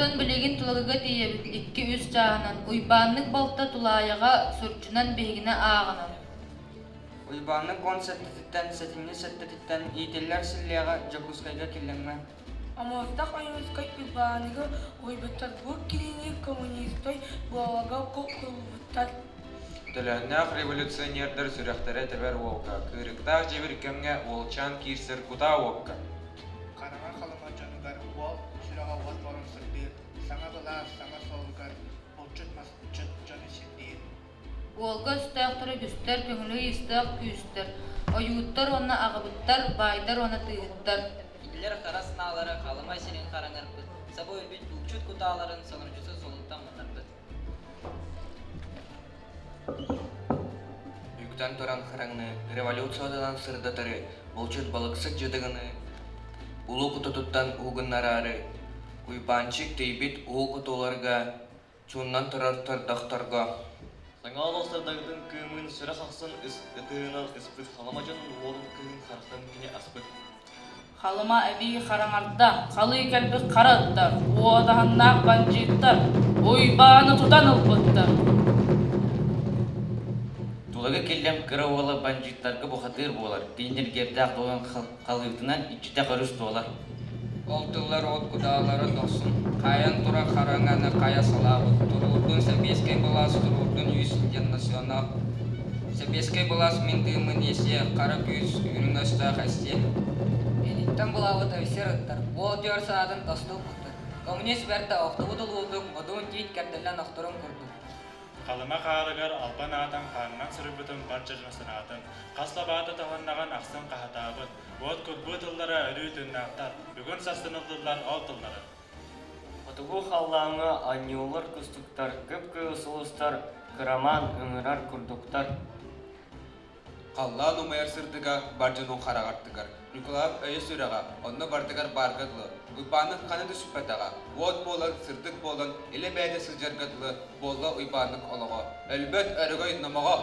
Оттон билигин Тулагыга тиийэбит икки-үс чааһынан, Уйбааннык балта Тулаайаҕа сурчунан биһигини ааҕынар. Уйбааннык уон сэттэтиттэн сэтинньи сэттэтиттэн иитиллэр силлиэҕэ Дьокуускайга киллэҥҥэ Омурдах Ойуунускай Уйбааныгы уһуйбуттар бу кинини коммунистай буоларга кубулуппуттар. Төлөөннөөх революционердар сүрэхтэрэ тэбэр уолга, кыырыктаах дьэбир кэмҥэ уолчаан киирсэр кутаа уокка. Хараҥа халыма дьонугар уол сүрэҕэ уот буолан сырдыыр, саҥа былаас саҥа суолугар булчут масчыт дьону сирдиир. Уолга өстөөхтөрө үгүстэр, көҥүлү ыйыстыах күүстэр, ойууттар уонна аҕабыттар, баайдар уонна тыыһыттар. Кинилэр хара санаалара Халыма сирин хараҥарбыт, саба өлбүт булчут кутааларын сонордьусу суолуттан муннарбыт. Үктэн туран хараҥны, революциятынан сырдатары, булчут балыксыт дьыдыгыны улуу кутутуттан уһугуннараары, Уйбаанчык тиийбит уу кутууларга чууннан турар тордохторго Саҥа олох сардагытын кыымын сүрэх ахсын ытыһынан ыспыт Халыма дьонун уолун кыыһын харахтарын кини аспыт. Халыма эбии хараҥарда, халыы кэлбит хара ыттар, уодаһыннаах бандьыыттар Уйбааны тутан ылбыттар. Тулагы Киллэм кыра уола бандьыыттарга бухатыыр буолар, кинилэргэрдээх дуолан халыытынан иччитэх өрүс туолар. Ол тыллар от кудаалара дохсун, хаайан турар хараҥаны хайа салаабыт, туруурдун сэбиэскэй былаас туруурдун үс интернационал. Сэбиэскэй былаас мин тыыммын иэсиэ, хара күүс үрүҥ өстөөх эстиэ. Инниттэн булаабыт өйсөр ыттар, уол түөр санаатын тосту укпуттар. Коммунист бэртэ охтубут улуутук, модун тиит кэрдиллэн охторун курдук. Халыма хаарыгар албан аатан хаанынан суруйбутун бар дьоно санаатын, хас лабаата тоһуннаҕын ахсын хаһытаабыт, уот курбуу тыллара өрүү тыыннаахтар, бүгүн сарсын ыллыллар ол тыллары. Хотугу халлааҥҥа анньыллар кустуктар, кып-кыһыл сулустар кырамаан ыҥырар курдуктар. Халлаан умайар сырдыга бар дьонун хараҕар тыгар. Ньукулаап өйө-сүрэҕэ онно барытыгар баарга дылы, Уйбааннык ханна да сүппэтэҕэ, уот буолан, сырдык буолан, илэ бэйэтэ сылдьарга дылы буолла Уйбааннык олоҕо. Өлбөт өрөгөй номоҕо!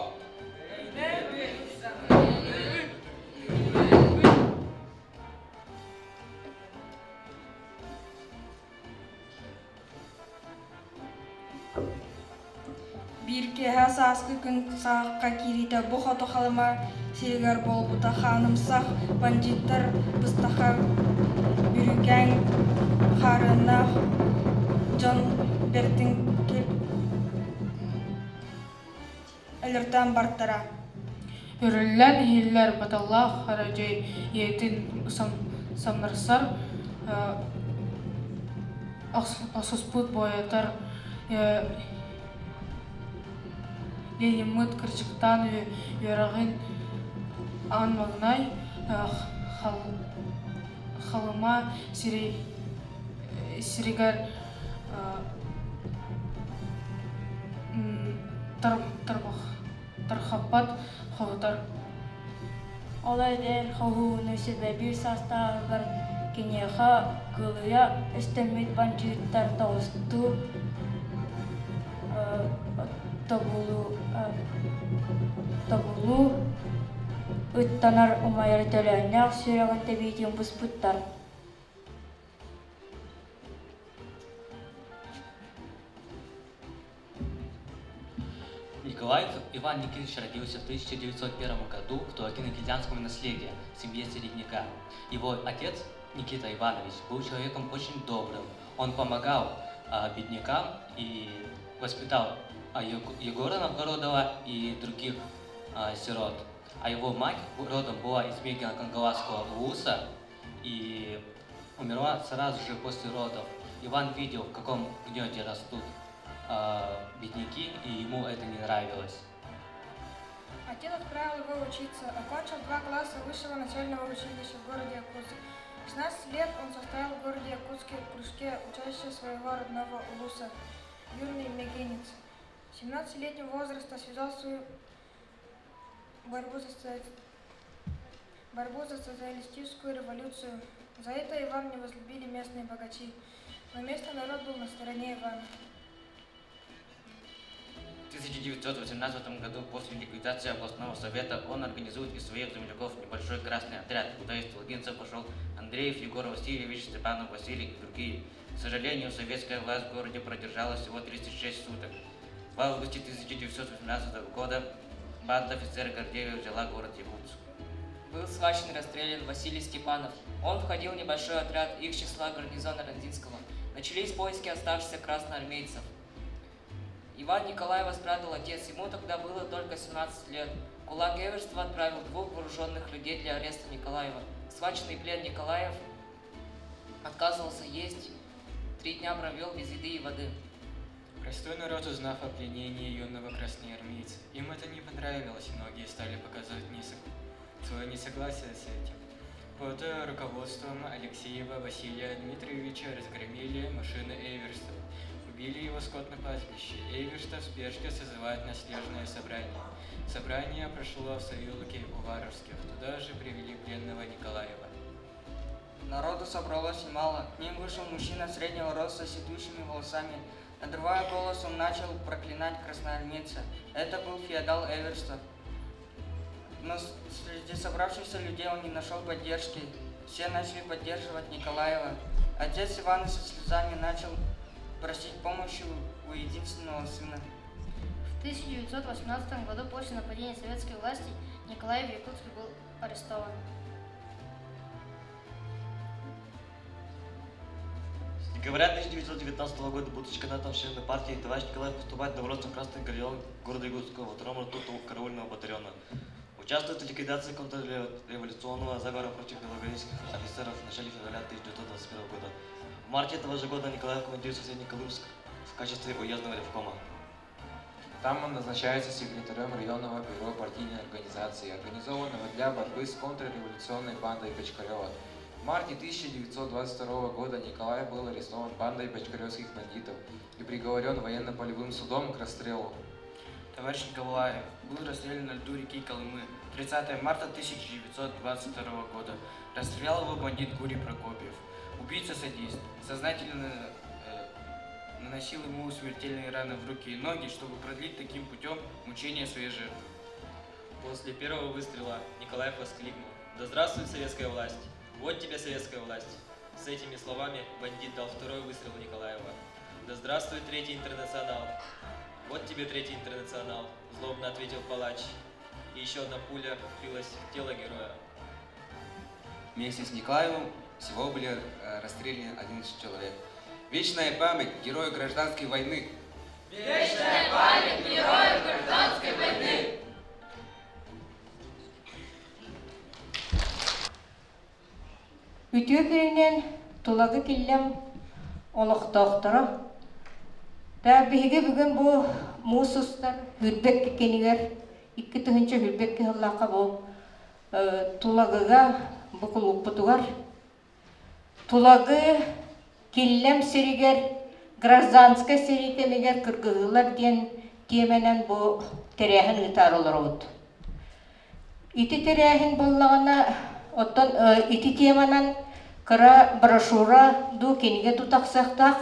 Биир киэһэ сааскы күн саҕахха киириитэ бу хоту Халыма сиригэр буолбута хаанымсах бандьыыттар быстаха бүрүүкээн хаарыаннаах дьон бэртин өлөртөөн бартара. Үрүллэн иһиллэр баталлаах харадьай ийэтин самнарсар охсуспут буойатар Лениммыт кырдьыктаан үөрэҕин аан маҥнай Халыма сиригэр тархаппат хоһутар. Ол эдэр хоһууну сүбэлиир састааҕыгар киниэхэ кылыйа өстөммүт бандьыыттар тоҕустуу тобулуу ыттанар умайар төлөөннөөх сүрэҕин тэбиитин буспуттар. Николаев Иван Никитич родился в 1901 году в Туагино-Гильдянском наследии в семье середняка. Его отец Никита Иванович был человеком очень добрым. Он помогал беднякам и воспитал Егора Новгородова и других сирот. А его мать родом была из Мегино-Кангаласского улуса и умерла сразу же после родов. Иван видел, в каком гнете растут бедняки, и ему это не нравилось. Отец отправил его учиться. Окончил два класса высшего начального училища в городе Якутск. В 16 лет он состоял в городе Якутске в кружке учащихся своего родного улуса «Юный мегинец». В 17-летнего возраста связал свою борьбу за, борьбу за социалистическую революцию. За это Иван не возлюбили местные богачи, но местный народ был на стороне Ивана. В 1918 году после ликвидации областного совета он организует из своих земляков небольшой красный отряд, куда из Тулгинцев пошел Андреев Егор Васильевич, Степанов Василий и другие. К сожалению, советская власть в городе продержалась всего 36 суток. В августе 1918 года банда офицера Гордеева взяла город Якутск. Был схвачен и расстрелян Василий Степанов. Он входил в небольшой отряд их числа гарнизона Рандинского. Начались поиски оставшихся красноармейцев. Иван Николаева спрятал отец, ему тогда было только 17 лет. Кулак Эверства отправил двух вооруженных людей для ареста Николаева. Схваченный плен Николаев отказывался есть, три дня провел без еды и воды. Простой народ, узнав о пленении юного красноармейца, им это не понравилось, и многие стали показывать несог... свое несогласие с этим. Под руководством Алексеева Василия Дмитриевича разгромили машины Эверстова, убили его скот на пастбище. Эверстов в спешке созывает наслежное собрание. Собрание прошло в Савилуке Уваровских. Туда же привели пленного Николаева. Народу собралось немало. К ним вышел мужчина среднего роста с седущими волосами. Надрывая голос, он начал проклинать красноармейца. Это был феодал Эверстов. Но среди собравшихся людей он не нашел поддержки. Все начали поддерживать Николаева. Отец Ивана со слезами начал просить помощи у единственного сына. В 1918 году после нападения советской власти Николай в Якутске был арестован. С декабря 1919 года, будучи кандидатом в члены партии, товарищ Николаев поступает добровольцем в Красный гарнизон города Якутска во втором роту караульного батальона. Участвует в ликвидации контрреволюционного заговора против белогвардейских офицеров в начале февраля 1921 года. В марте этого же года Николаев командируется в Среднеколымск в качестве уездного ревкома. Там он назначается секретарем районного бюро партийной организации, организованного для борьбы с контрреволюционной бандой Бочкарева. В марте 1922 года Николай был арестован бандой бочкаревских бандитов и приговорен военно-полевым судом к расстрелу. Товарищ Николаев был расстрелян на льду реки Колымы 30 марта 1922 года. Расстрелял его бандит Гурий Прокопьев. Убийца-садист сознательно э, наносил ему смертельные раны в руки и ноги, чтобы продлить таким путем мучение своей жертвы. После первого выстрела Николаев воскликнул «Да здравствует советская власть! Вот тебе советская власть!» С этими словами бандит дал второй выстрел в Николаева. «Да здравствует Третий интернационал!» «Вот тебе Третий интернационал!» – злобно ответил палач. И еще одна пуля впилась в тело героя. Вместе с Николаевым всего были расстреляны 11 человек. Вечная память герою гражданской войны! Вечная память героям гражданской войны! Үтүө күнүнэн Тулагы Киллэм олохтоохторо. Да биһиги бүгүн бу муус устар Хүрбэк кэнигэр 2000 Хүрбэк кыһыллаахха бу Тулагыга бу кулууппутугар Тулагы Киллэм сиригэр гражданскай сэрии кэмигэр кыргыһыылар диэн тиэмэнэн бу тэрээһин ыытаары олоробут. Ити тэрээһин буоллаҕына, оттон ити теманан кыра брошюра дуу, кинигэ дуу тахсыахтаах.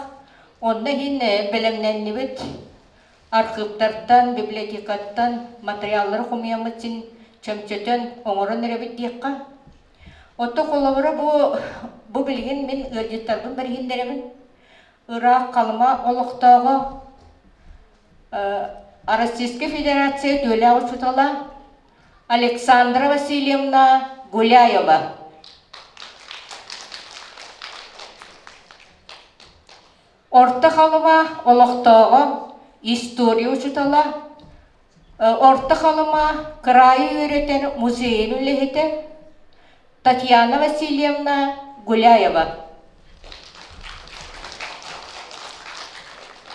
Онно иһин бэлэмнэннибит архыыптартан, библиотекаттан материаллары хомуйаммыт син чөмчөтөн оҥорон эрэбит диэххэ. Оттон холобура бу, бу билигин мин ыалдьыттарбын бэриһиннэрэбин. Ыраах Халыма олохтооҕо Российскай Федерация үтүөлээх учуутала Александра Васильевна Гуляева. Орто Халыма олохтооҕо, история учуутала, Орто Халыма кыраайы үөрэтэр музейын үлэһитэ Татьяна Васильевна Гуляева.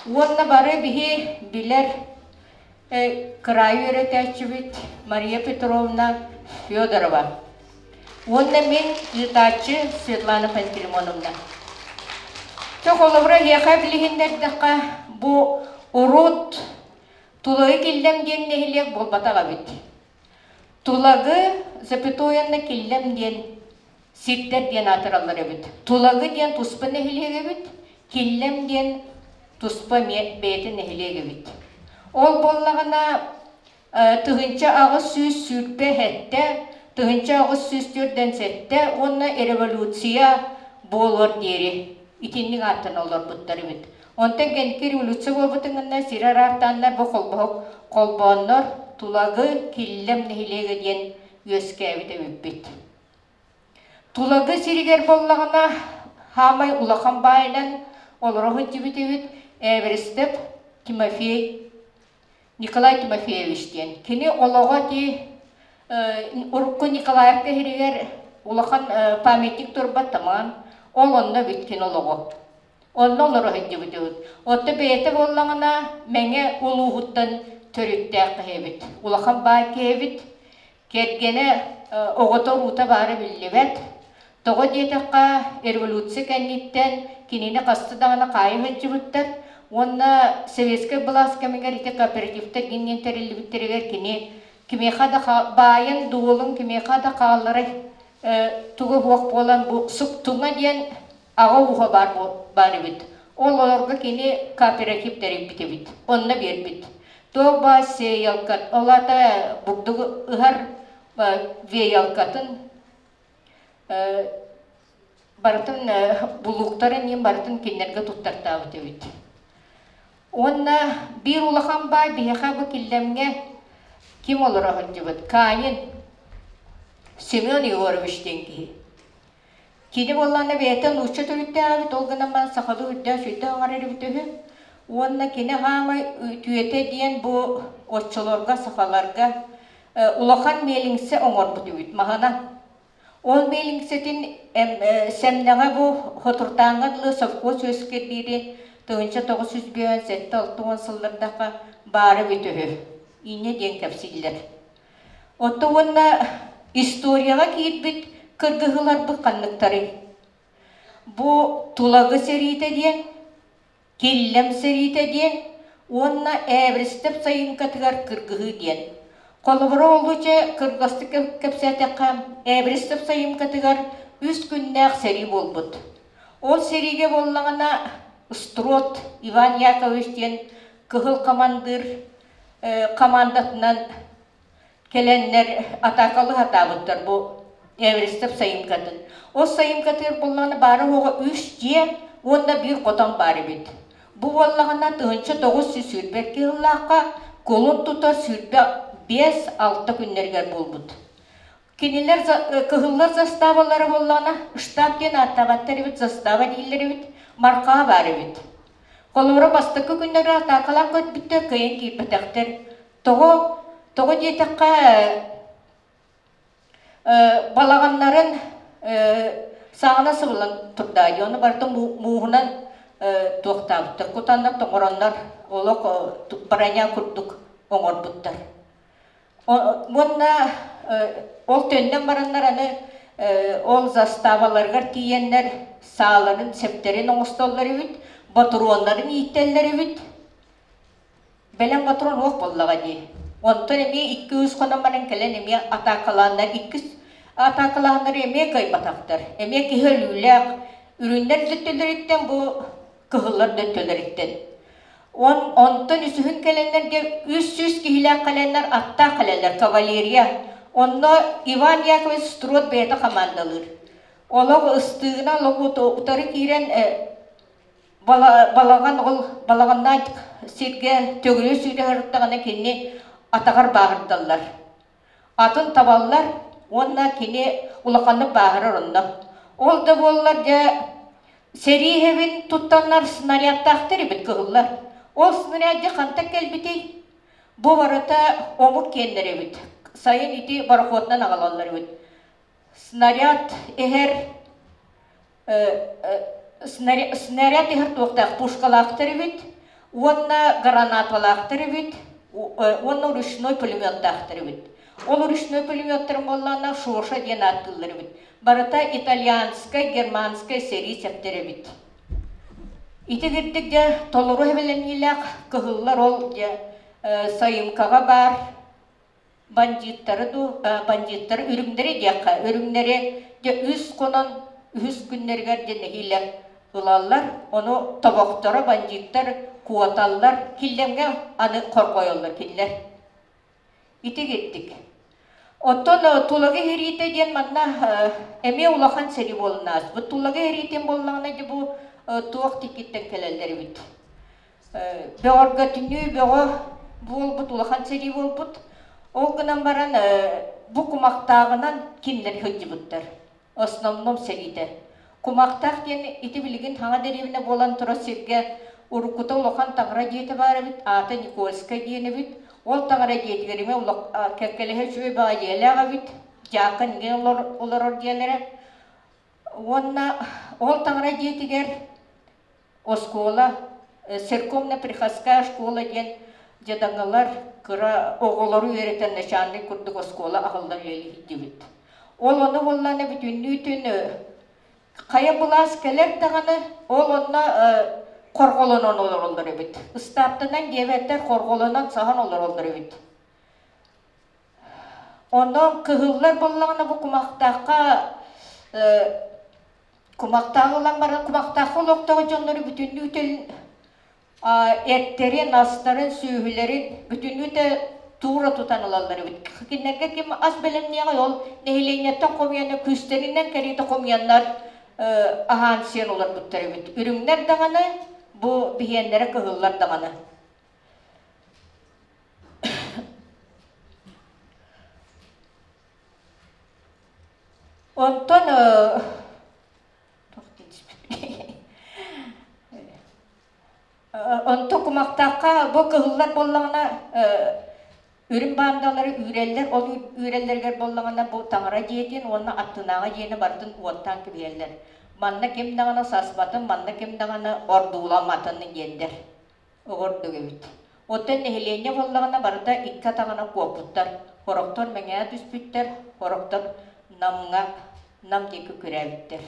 Уонна бары биһи билэр кыраайы үөрэтээччибит Мария Петровна Федорова. Уонна мин ыытааччы Светлана Пантелеймоновна. Чэ, холобура, эһиэхэ билиһиннэрдэххэ, бу урут Тулагы Киллэм диэн нэһилиэк буолбатах эбит. Тулагы запятоянна Киллэм диэн сирдэр диэн аатыраллар эбит. Тулагы диэн туспа нэһилиэк эбит, Киллэм диэн туспа эмиэ бэйэтин нэһилиэк эбит. Ол буоллаҕына 1827 1847 уонна революция буолуор диэри итинник ааттан олорбуттар эбит. Онтон кэнники революция буолбутун гына сири араартааннар бу холбоһук холбооннор Тулагы Киллэм нэһилиэгэ диэн үөскээбит эбиппит. Тулагы сиригэр буоллаҕына, хаамай улахан баайынан олоро сылдьыбыт эбит Эверестеп Тимофей Николай Тимофеевич диэн. Кини олоҕо ити урукку Николаевка иһигэр улахан памятник турбат тамаан, ол онно эбит кини олоҕо. Онно олоро сылдьыбыт эбит. Отто бэйэтэ буоллаҕына Мэҥэ улууһуттан төрүттээх киһи эбит. Улахан баай киһи эбит. Кэргэнэ оҕото-уруута баара биллибэт. Тоҕо диэтэххэ, революция кэнниттэн кинини хаста даҕаны хаайа сылдьыбыттар уонна советскай былаас кэмигэр ити кооперативтар гинниэн тэриллибиттэригэр кини кимиэхэ да баайын, дуолун кимиэхэ да хаалларай туга суох буолан бу Суптуҥа диэн аҕа ууһа баар, баар эбит. Ол олорго кини кооператив тэрийбит эбит. Онно биэрбит. Туох баар сеялкат, ол аата бурдугу ыһар веялкатын барытын булууктарын иин барытын кинилэргэ туттартаабыт эбит. Уонна биир улахан баай биһиэхэ бу Киллэмҥэ ким олоро сылдьыбыт? Канин Семен Егорович диэн киһи. Кини буоллаҕына бэйэтэ нуучча төрүттээх эбит, ол гынан баран сахалыы үрдээх-сүрдээх оҥорор эбит үһү. Уонна кини хаамай үтүөтэ диэн бу оччолорго сахаларга улахан миэлиҥсэ оҥорбут эбит маһынан. Ол миэлиҥсэтин сэмнэҕэ бу Хотуртааҥҥа дылы совхоз үөскэр диэри 1957-60 сыллардахха баара эбит үһү. Инньэ диэн кэпсииллэр. Отто уонна историяҕа киирбит кыргыһыыларбыт ханныктарый? Бу Тулагы сэриитэ диэн, Киллэм сэриитэ диэн уонна Эверстев сайыҥкатыгар кыргыһыы диэн. Холобура олуча кыргастык кэпсээтэххэ, Эверстев сайыҥкатыгар үс күннээх сэрии буолбут. Ол сэриигэ буоллаҕына Строд Иван Яковлевич диэн кыһыл хамандыыр командатынан кэлэннэр атаакалыы сатаабыттар бу Эверестов сайымкатын. Ол сайымкатыгар буоллаҕына баара уоҕа үс дьиэ уонна биир хотон баар эбит. Бу буоллаҕына 1922 сыллаахха кулун тутар 25-6 күннэригэр буолбут. Кинилэр кыһыллар заставалара буоллаҕына штаб диэн ааттаабаттар эбит, застава дииллэр эбит, маркаа баар эбит. Холобура, бастакы күннэргэ атаакалаан көрбүттэр, кыайан киирбэтэхтэр. Тоҕо? Тоҕо диэтэххэ, балаҕаннарын саҕана сыбыллан турдаа дии, ону барытын мууһунан туохтаабыттар, кутаннар, тоҥороннор олох броня курдук оҥорбуттар. Уонна ол төннөн бараннар аны ол заставаларыгар тиийэннэр сааларын, сэптэрин оҥостоллор эбит, ботуруоннарын ииттэллэр эбит. Бэлэм ботуруон уох буоллаҕа дии. Онтон эмиэ икки-үс хонон баран кэлэн эмиэ атаакалааннар иккис атаакалааннары эмиэ кыайбатахтар. Эмиэ киһи өлүүлээх үрүҥнэр дөттөлөрүттэн бу кыһыллар дөттөлөрүттэн. Он, онтон үсүһүн кэлэннэргэ 300 киһилээх кэлэннэр аттаах кэлэллэр, кавалерия. Онно Иван Яковлевич Строд бэйэтэ хамаандалыыр. Олох ыстыына олох утары киирэн балаҕан ол балаҕаннаах сиргэ төгүрү сүүрэ сырыттаҕына кини атаҕар бааһырдаллар. Атын табаллар уонна кини улаханнык бааһырар онно. Ол да буоллар дьэ сэрии иһэбин туттаннар снарядтаахтар эбит кыһыллар. Ол снаряд дьэ хантан кэлбитий? Бу барыта омук киэннэрэ эбит. Сайын ити пароходунан аҕалаллар эбит. Снаряд иһэр снаряд иһэр туохтаах пушкалаахтар эбит уонна гранаталаахтар эбит уонна ручной пулеметтаахтар эбит. Ол ручной пулеметтарын буоллаҕына Шоша диэн ааттыыллар эбит. Барыта итальянскай, германскай сэрии сэптэр эбит. Ити кырдьык дьэ толору эбэлэниилээх кыһыллар ол дьэ сайымкаҕа баар бандьыыттары дуу, бандьыыттары үрүҥнэри диэххэ, үрүҥнэри дьэ үс хонон үһүс күннэригэр дьэ нэһиилэ ылаллар, ону тобохторо бандьыыттар куоталлар, киллэмҥэ аны хорҕойоллор кинилэр. Ити кирдик. Оттон Тулагы иһириитэ диэн манна эмиэ улахан сэрии буолан ааспыт. Тулагы иһириитин буоллаҕына дьэ бу туох тиккиттэн кэлэллэр эбит. Бөҕөргөтүнүү бөҕө буолбут, улахан сэрии буолбут. Ол гынан баран бу кумахтааҕынан кинилэр сылдьыбыттар. Основном сэриитэ. Кумахтаах диэн ити билигин хаҥа дэриэбинэ буолан турар сиргэ уруккута улахан таҥара дьиэтэ баар эбит, аата Никольскай диэн эбит. Ол таҥара дьиэтигэр эмиэ кэккэлэһэ үчүгэй баҕа дьиэлээх эбит, дьаакан иҥэн олорор дьиэлэрэ. Уонна ол таҥара дьиэтигэр оскуола, церковно-приходская школа диэн дьадаҥылар кыра оҕолору үөрэтэн начальник курдук оскуола аһыллан үлэлиһиддибит. Ол ону буоллаҕына бүтүннүүтүн хайа былаас кэлэр даҕаны ол онно хорҕолонон олороллор эбит. Ыстааптанан диэбэттэр хорҕолонон саһан олороллор эбит. Онон кыһыллар буоллаҕына бу кумахтаахха Кумахтааҕы ылан баран кумахтаахха олохтоох дьоннору бүтүннүүтүн эттэрин, астарын, сүөһүлэрин бүтүннүүтэ туура тутан ылаллар эбит. Кинилэргэ ким ас бэлэмниэҕэй ол нэһилиэнньэттэн хомуйаны күүстэринэн кэриэтэ хомуйаннар аһаан сиэн олорбуттар эбит. Үрүҥнэр даҕаны, бу биһиэннэрэ кыһыллар даҕаны. Онтон онтон кумахтаахха бу кыһыллар буоллаҕына үрүҥ баандалары үүрэллэр, ол үүрэллэригэр буоллаҕына бу таҥара дьиэтин уонна аттынааҕы дьиэни барытын уоттаан кэбиһэллэр. Манна ким даҕаны саспатын, манна ким даҕаны ордууламматын диэннэр. Оҕордук эбит. Оттон нэһилиэнньэ буоллаҕына барыта икки атаҕынан куоппуттар. Сорохтор мэҥээ түспүттэр, сорохтор Намҥа, Нам диэки күрээбиттэр.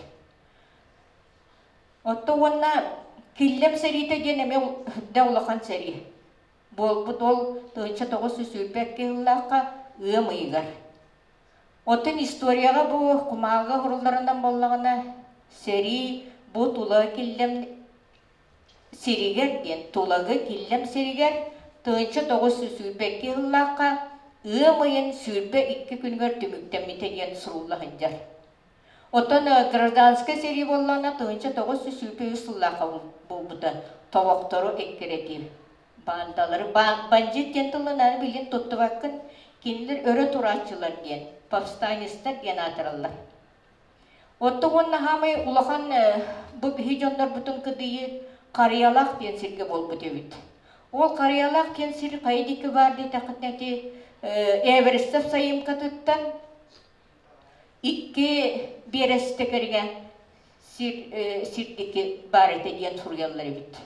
Оттон уонна Киллэм сэриитэ диэн эмиэ үрдэ улахан сэрии. Буолбут ол 1922 сыллаахха ыам ыйыгар. Оттон историяҕа бу кумааҕыга сурулларынан буоллаҕына, сэрии бу тула Киллэм сиригэр диэн Тулагы Киллэм сиригэр 1922 сыллаахха ыам ыйын 22 күнүгэр түмүктэммитэ диэн сурулла сылдьар. Оттон гражданскай сэрии буоллаҕына 1923 сыллаахха буолбута тобохтору эккирэтии. Баандалары бандьыыт диэн тылын аны билин туттубаккын, кинилэр өрө турааччылар диэн, повстанецтар диэн аатыраллар. Оттон уонна хаамай улахан бу биһи дьоннорбутун кыдыйы Харыйалаах диэн сиргэ буолбут эбит. Ол Харыйалаах диэн сир хайа диэки баар диэтэххитинэ ити Эверестов сайымкатыттан икки биэрэстэ кэриҥэ сир сир диэки баар этэ диэн суруйаллар эбит.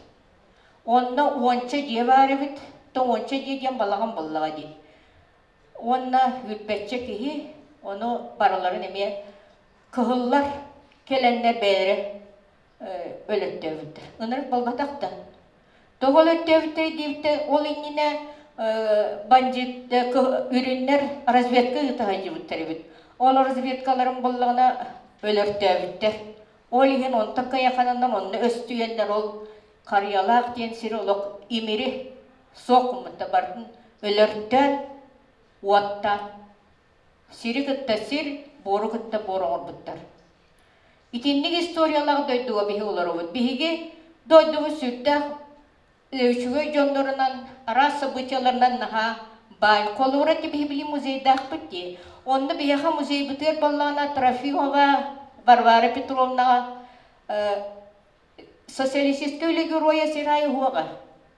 Онно уонча дьиэ баар эбит, то уонча дьиэ диэн балаҕан буоллаҕа дии. Уонна үрбэччэ киһи ону барыларын эмиэ кыһыллар кэлэннэр бэйэлэрэ өлөттөөбүттэр. Ынырык буолбатах да. Тоҕо өлөттөөбүттэр диэбиттэр, ол иннинэ бандьыыт үрүннэр разведка ыыта сылдьыбыттар эбит. Ол разведкаларын буллаҕына өлөртөөбүттэр. Ол иһин онтон кыйахананнар онно өстүйэннэр ол Харыйалаах диэн сири олох имири суох гыммыттар барытын өлөртөөн уоттаан сири кытта сир, буору кытта буор оҥорбуттар. Итинник историялаах дойдуга биһи олоробут. Биһиги дойдубут сүрдээх үчүгэй дьоннорунан, араас событиеларынан наһаа баай. Холобура, биһи били музейдаахпыт дии. Онно биһиэхэ музейбытыгар буоллаҕына Трофимова Варвара Петровнаҕа Социалистическай үлэ геройа сир аайы уһуоҕа.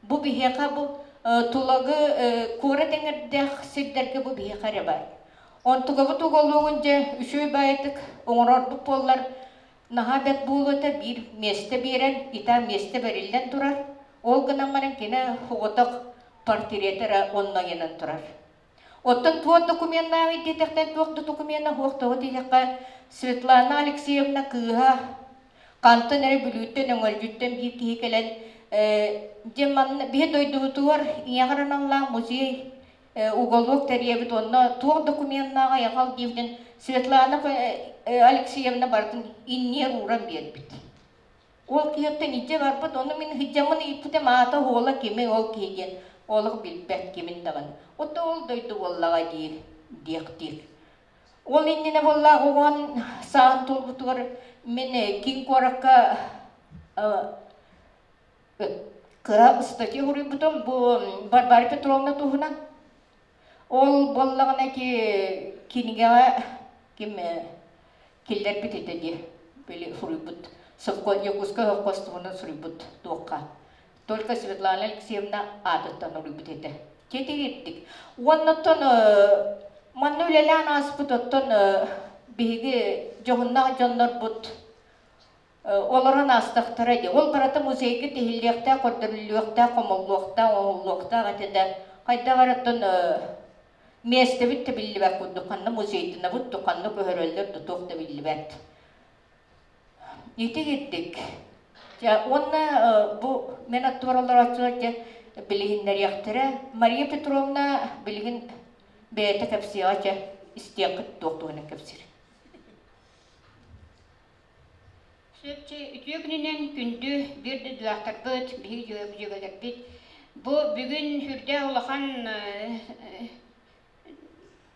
Бу биһиэхэ бу Тулагы куорат эҥэрдээх сирдэргэ бу биһиэхэ эрэ баар. Онтугабыт уголуогун дьэ үчүгэй баайытык оҥорорбут буоллар наһаа бэрт буолуо этэ биир миэстэ биэрэн, итаа миэстэ бэриллэн турар. Ол гынан баран кини соҕотох портрета эрэ онно ыйанан турар. Оттон туох докуменнааҕый диэтэхтэн туох да докумена суох тоҕо диэтэххэ Светлана Алексеевна кыыһа хантан эрэ Бүлүүттэн Өҥөлдьүттэн биир киһи кэлэн дьэ манна биһи дойдубутугар ийэҕэр аналлаах музей уголок тэрийэбит онно туох докуменнааҕый аҕал диэбитин Светлана Алексеевна барытын инниэр ууран биэрбит. Ол киһиттэн илдьэ барбыт, ону мин сылдьаммын ыйыппытым аата уола кимий ол киһи диэн олох билбэт кимин даҕаны. Ото ол дойду буоллаҕа диир диэхтиир. Ол иннинэ буолла оҕон сааһын туолбутугар мин киин куоракка кыра статья суруйбутум бу Варвара Петровна туһунан. Ол буоллаҕына ити кинигэҕэ ким киллэрбит этэ дии били суруйбут Якутскай совхоз туһунан суруйбут туохха только Светлана Алексеевна аатыттан уруйбут этэ. Тетигирдик. Уоннаттан манна үлэлээн ааспыт оттон биһиги дьоһуннаах дьоннорбут олорон аастахтара дии. Ол барыта музейга тиһиллиэхтээх, көрдөрүллүөхтээх, хомуллуохтаах, оҥоһуллуохтаах этэ да хайдах эрэ оттон миэстэбит да биллибэт курдук ханна музейданабыт да ханна көһөрөллөр да туох да биллибэт. Ити кирдик. Дьэ, уонна бу мен аттыбар олорооччулар дьэ билиһиннэриэхтэрэ. Мария Петровна билигин бэйэтэ кэпсиэҕэ дьэ истиэххит туох туһунан кэпсиир. Сөпче үтүө күнүнэн күндү биир дойдулаахтарбыт, биһиги дьүөгэлэрбит. Бу бүгүн сүрдээх улахан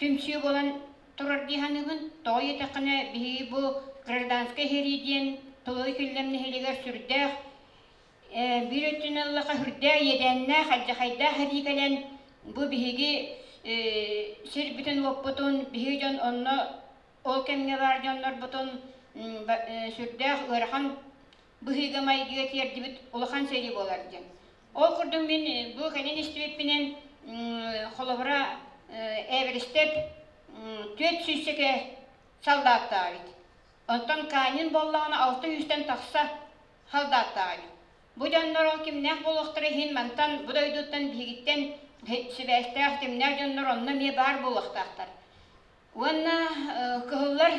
түмсүү буолан турар дии саныыбын. Тоҕо диэтэххинэ, биһиги бу гражданскай сэрии диэн Толой Күллэм нэһилиэгэр сүрдээх биир өттүнэн ыллахха сүрдээх иэдээннээх, алдьархайдаах сэрии кэлэн, бу биһиги сирбитин-уоппутун, биһиги дьон онно ол кэмҥэ баар дьоннорбутун сүрдээх ыарахан быһыыга-майгыга тиэрдибит улахан сэрии буолар диэн. Ол курдук мин бу кэлин истибиппинэн холобура Эверестеп 400 солдаттаах эбит. Онтон Канин буоллаҕына 600-тэн тахса солдаттаах эбит. Бу дьоннор ол кимнээх буолуохтара иһин мантан бу дойдуттан биһигиттэн сибээстээх кимнээх дьоннор онно эмиэ баар буолуохтаахтар. Уонна кыһыллар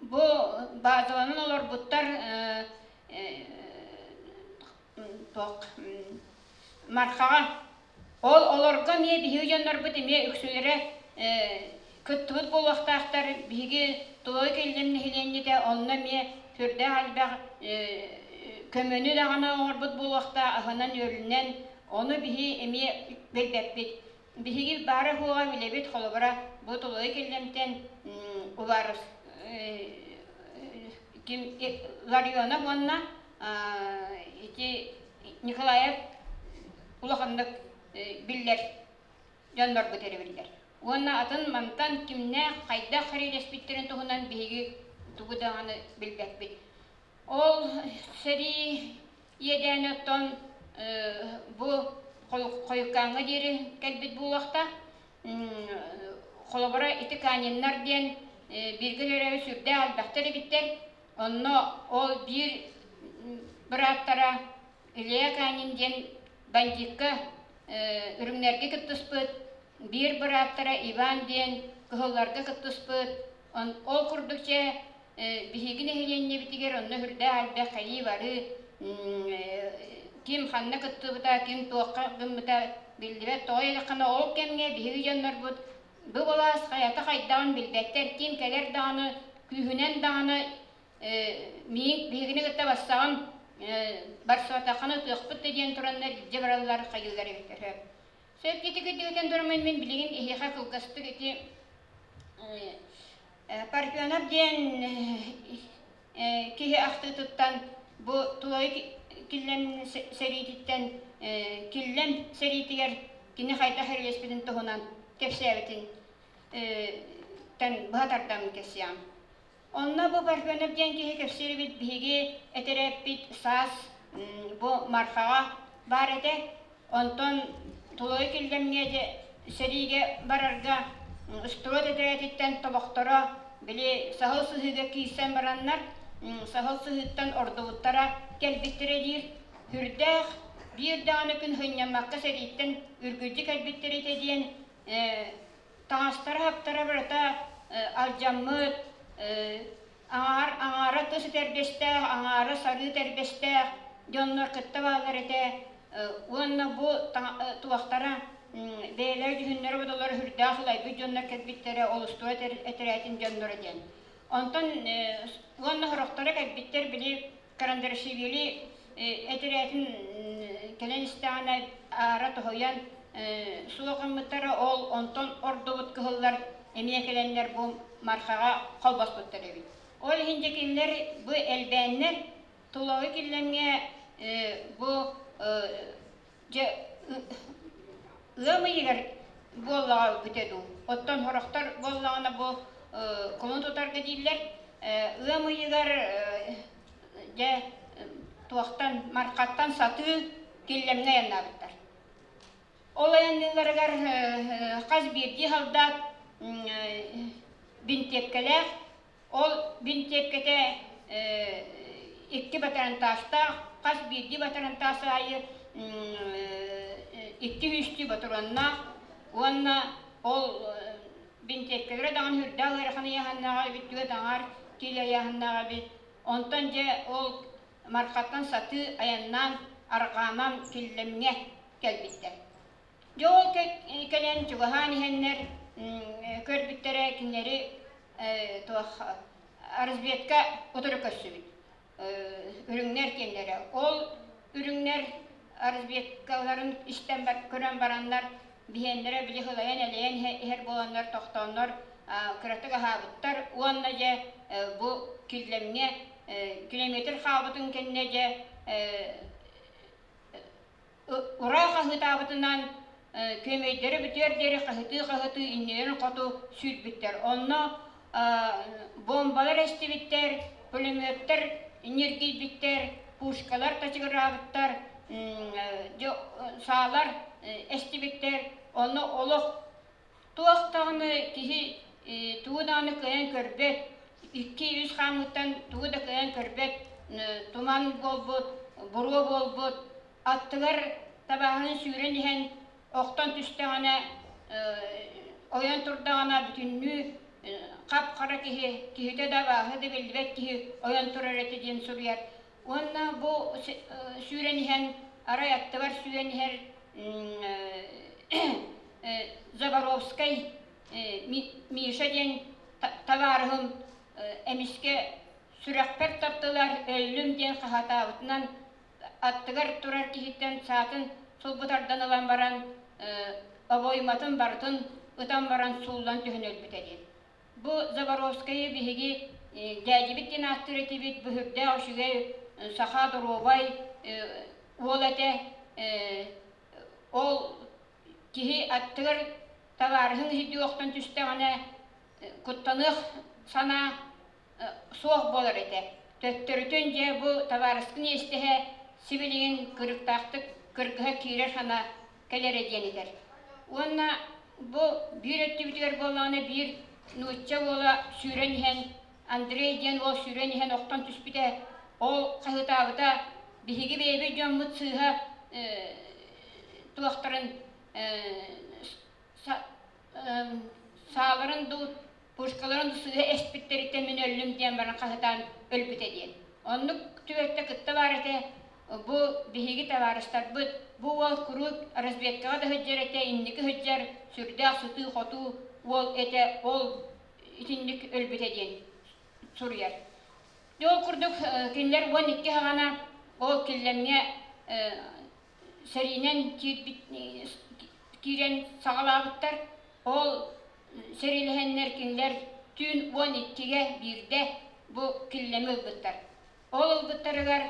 бу баазаланан олорбуттар туох Мархаҕа. Ол олорго эмиэ биһиги дьоннорбут эмиэ үксүлэрэ кыттыбыт буолуохтаахтар. Биһиги Тулуй Киллэм нэһилиэнньэтэ онно эмиэ сүрдээх элбэх көмөнү даҕаны оҥорбут буолуохтаах аһынан-үөлүнэн. Ону биһи эмиэ билбэппит. Биһиги баара-суоҕа билэбит, холобура, бу Тулуй Киллэмтэн Уваров ким Ларионов уонна ити Николаев улаханнык биллэр дьоннорбут эрэ биллэр. Уонна атын мантан кимнээх хайдах сэриилэспиттэрин туһунан биһиги тугу даҕаны билбэппит. Ол сэрии иэдээнэ оттон бу хойуккааҥҥа диэри кэлбит буолуохтаах. Холобура, ити Каниннар диэн бииргэ төрөөбүт сүрдээх элбэхтэр эбиттэр. Онно ол биир бырааттара Илья Канин диэн бандьыыкка үрүҥнэргэ кыттыспыт, биир бырааттара Иван диэн кыһылларга кыттыспыт. Ол курдук дьэ биһиги нэһилиэнньэбитигэр онно сүрдээх элбэх кэлии-барыы, ким ханна кыттыбыта, ким туохха гыммыта биллибэт. Тоҕо диэтэххинэ, ол кэмҥэ биһиги дьоннорбут бу былаас хайата хайдаҕын билбэттэр, ким кэлэр даҕаны, күүһүнэн даҕаны миин биһигини кытта бассаҕын барсыбатаххына ытыахпыт да диэн тураннар илдьэ бараллар хайыылар эбиттэр. Сөп ити кырдьыгытын тураммын мин билигин эһиэхэ кылгастык ити Парфенов диэн киһи ахтыытыттан бу Тулай Киллэм сэриититтэн Киллэм сэриитигэр кини хайдах эрилэспитин туһунан кэпсээбитин тэн быһа тардан кэпсиэҕим. Онно бу Парфенов диэн киһи кэпсиир эбит биһиги этэрээппит саас бу Мархаҕа баар этэ. Онтон Тулуй Киллэмҥэ сэриигэ барарга строй тэтэрээтиттэн тобохторо били саһыл сыһыыга киирсэн бараннар саһыл сыһыыттан ордубуттара кэлбиттэрэ диир. Сүрдээх биир даҕаны күн сынньаммакка сэрииттэн үргүлдьү кэлбиттэрэ этэ диэн таҥастара-саптара барыта алдьаммыт, аҥаар аҥаара тыс этэрбэстээх, аҥаара сарыы этэрбэстээх дьоннор кытта бааллар этэ. Уонна бу туохтара бэйэлэрэ дьүһүннэрэ-бодолоро сүрдээх сылайбыт дьоннор кэлбиттэрэ, олустуо этэрээтин дьонноро диэн. Онтон уонна сорохторо кэлбиттэр били Карандарашвили этэрээтин кэлэн истэҕинэ аара тоһуйан суох гыммыттара, ол онтон ордубут кыһыллар эмиэ кэлэннэр бу Мархаҕа холбоспуттар эбит. Ол иһин дьэ кинилэр бу элбээннэр Тулагы Киллэмҥэ бу дьэ ыам ыйыгар буоллаҕа бүтэ дуу. Оттон сорохтор буоллаҕына бу кулун тутарга дииллэр. Ыам ыйыгар дьэ туохтан Мархаттан сатыы Киллэмҥэ айаннаабыттар. Ол айанныылларыгар хас биирдии солдат бинтиэпкэлээх, ол бинтиэпкэтэ икки батарантаастаах, хас биирдии батарантаас аайы икки үстүү ботуруоннаах уонна ол бинтиэпкэлэрэ даҕаны үрдээх ыарахан ыйааһыннааҕа эбит, түөрт аҥаар киилэ ыйааһыннааҕа эбит. Онтон дьэ ол Мархаттан сатыы айаннаан арҕаанан Киллэмҥэ кэлбиттэр. Дьэ ол кэлэн чугаһаан иһэннэр көрбүттэрэ кинилэри туох разведка утары көрсүбүт. Үрүҥнэр киэннэрэ. Ол үрүҥнэр разведкаларын истэн көрөн бараннар биһиэннэрэ били сылайан элэйэн иһэр буоланнар тохтооннор кыратык аһаабыттар уонна дьэ бу Киллэмҥэ километр хаалбытын кэннэ дьэ ураа хаһыытаабытынан күөмэйдэрэ бүтүөр диэри хаһытыы-хаһытыы иннилэрин хоту сүүрбүттэр. Онно бомбалар эстибиттэр, пулеметтар ньиргийбиттэр, пушкалар тачыгыраабыттар, саалар эстибиттэр. Онно олох туох даҕаны киһи тугу даҕаны кыайан көрбөт, икки-үс хаамыыттан тугу да кыайан көрбөт, туман буолбут, буруо буолбут, аттыгар табааһын сүүрэн иһэн охтон түстэҕинэ, ойон турдаҕына бүтүннүү хап-хара киһи, киһитэ да абааһы да биллибэт киһи ойон турар этэ диэн суруйар. Уонна бу сүүрэн иһэн, арай аттыбар сүүрэн иһэр Заборовскай Миша диэн табаарыһым эмискэ сүрэхпэр таптылар, өллүм диэн хаһаатаабытынан аттыгар турар киһиттэн саатын сулбу тардан ылан баран обойматын барытын ытан баран сууллан түһэн өлбүтэ диэн. Бу Заборовскайы биһиги дьээдьибит диэн ааттыыр этибит, бу сүрдээх үчүгэй саха доруобай уол этэ. Ол киһи аттыгар табаарыһын иһирдии охтон түстэҕинэ куттаныах санаа суох буолар этэ. Төттөрүтүн дьэ бу табаарыскын иэстэһэ сибилигин кырыктаахтык кыргыһа киирэр санаа кэлэрэ диэн этэр. Уонна бу биир өттүбүтүгэр буоллаҕына биир нуучча уола сүүрэн иһэн Андрей диэн уол сүүрэн иһэн охтон түспүтэ. Ол хаһыытаабыта биһиги бэйэбит дьоммут сыыһа туохтарын сааларын дуу пушкаларын сыыһа эспиттэриттэн мин өллүм диэн баран хаһытаан өлбүтэ диэн. Оннук түбэлтэ кытта баар этэ. Бу биһиги табаарыстарбыт, бу уол куруук разведкаҕа да сылдьар этэ, инники сылдьар, сүрдээх сытыы-хотуу уол этэ, ол итинник өлбүтэ диэн суруйар. Дьэ ол курдук кинилэр 12 хаҕана ол Киллэмҥэ сэриинэн киирбит киирэн саҕалаабыттар. Ол сэриилэһэннэр кинилэр түүн 12-гэ биирдэ бу Киллэми ылбыттар. Ол ылбыттарыгар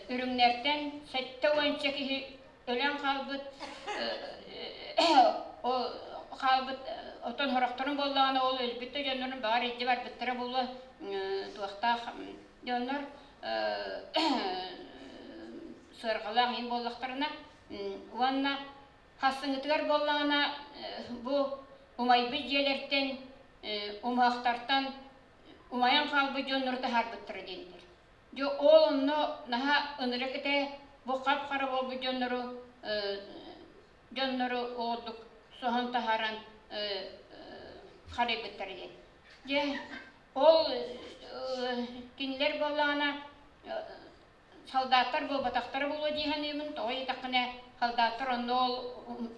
үрүҥнэртэн 70 киһи өлөн хаалбыт, ол хаалбыт оттон сорохторун буоллаҕына ол өлбүт да дьоннорун баҕар илдьэ барбыттара буолуо туохтаах дьоннор сыарҕалаах иһин буоллахтарына уонна хассыҥытыгар буоллаҕына бу умайбыт дьиэлэртэн умуһахтартан умайан хаалбыт дьоннору таһаарбыттара диэннэр. Дьэ ол онно наһаа ынырык этэ бу хап-хара буолбут дьоннору дьоннору оҕурдук соһон таһааран харайбыттар диэн. Дьэ ол кинилэр буоллаҕына солдаттар буолбатахтара буолуо дии саныыбын. Тоҕо диэтэххинэ солдаттар онно ол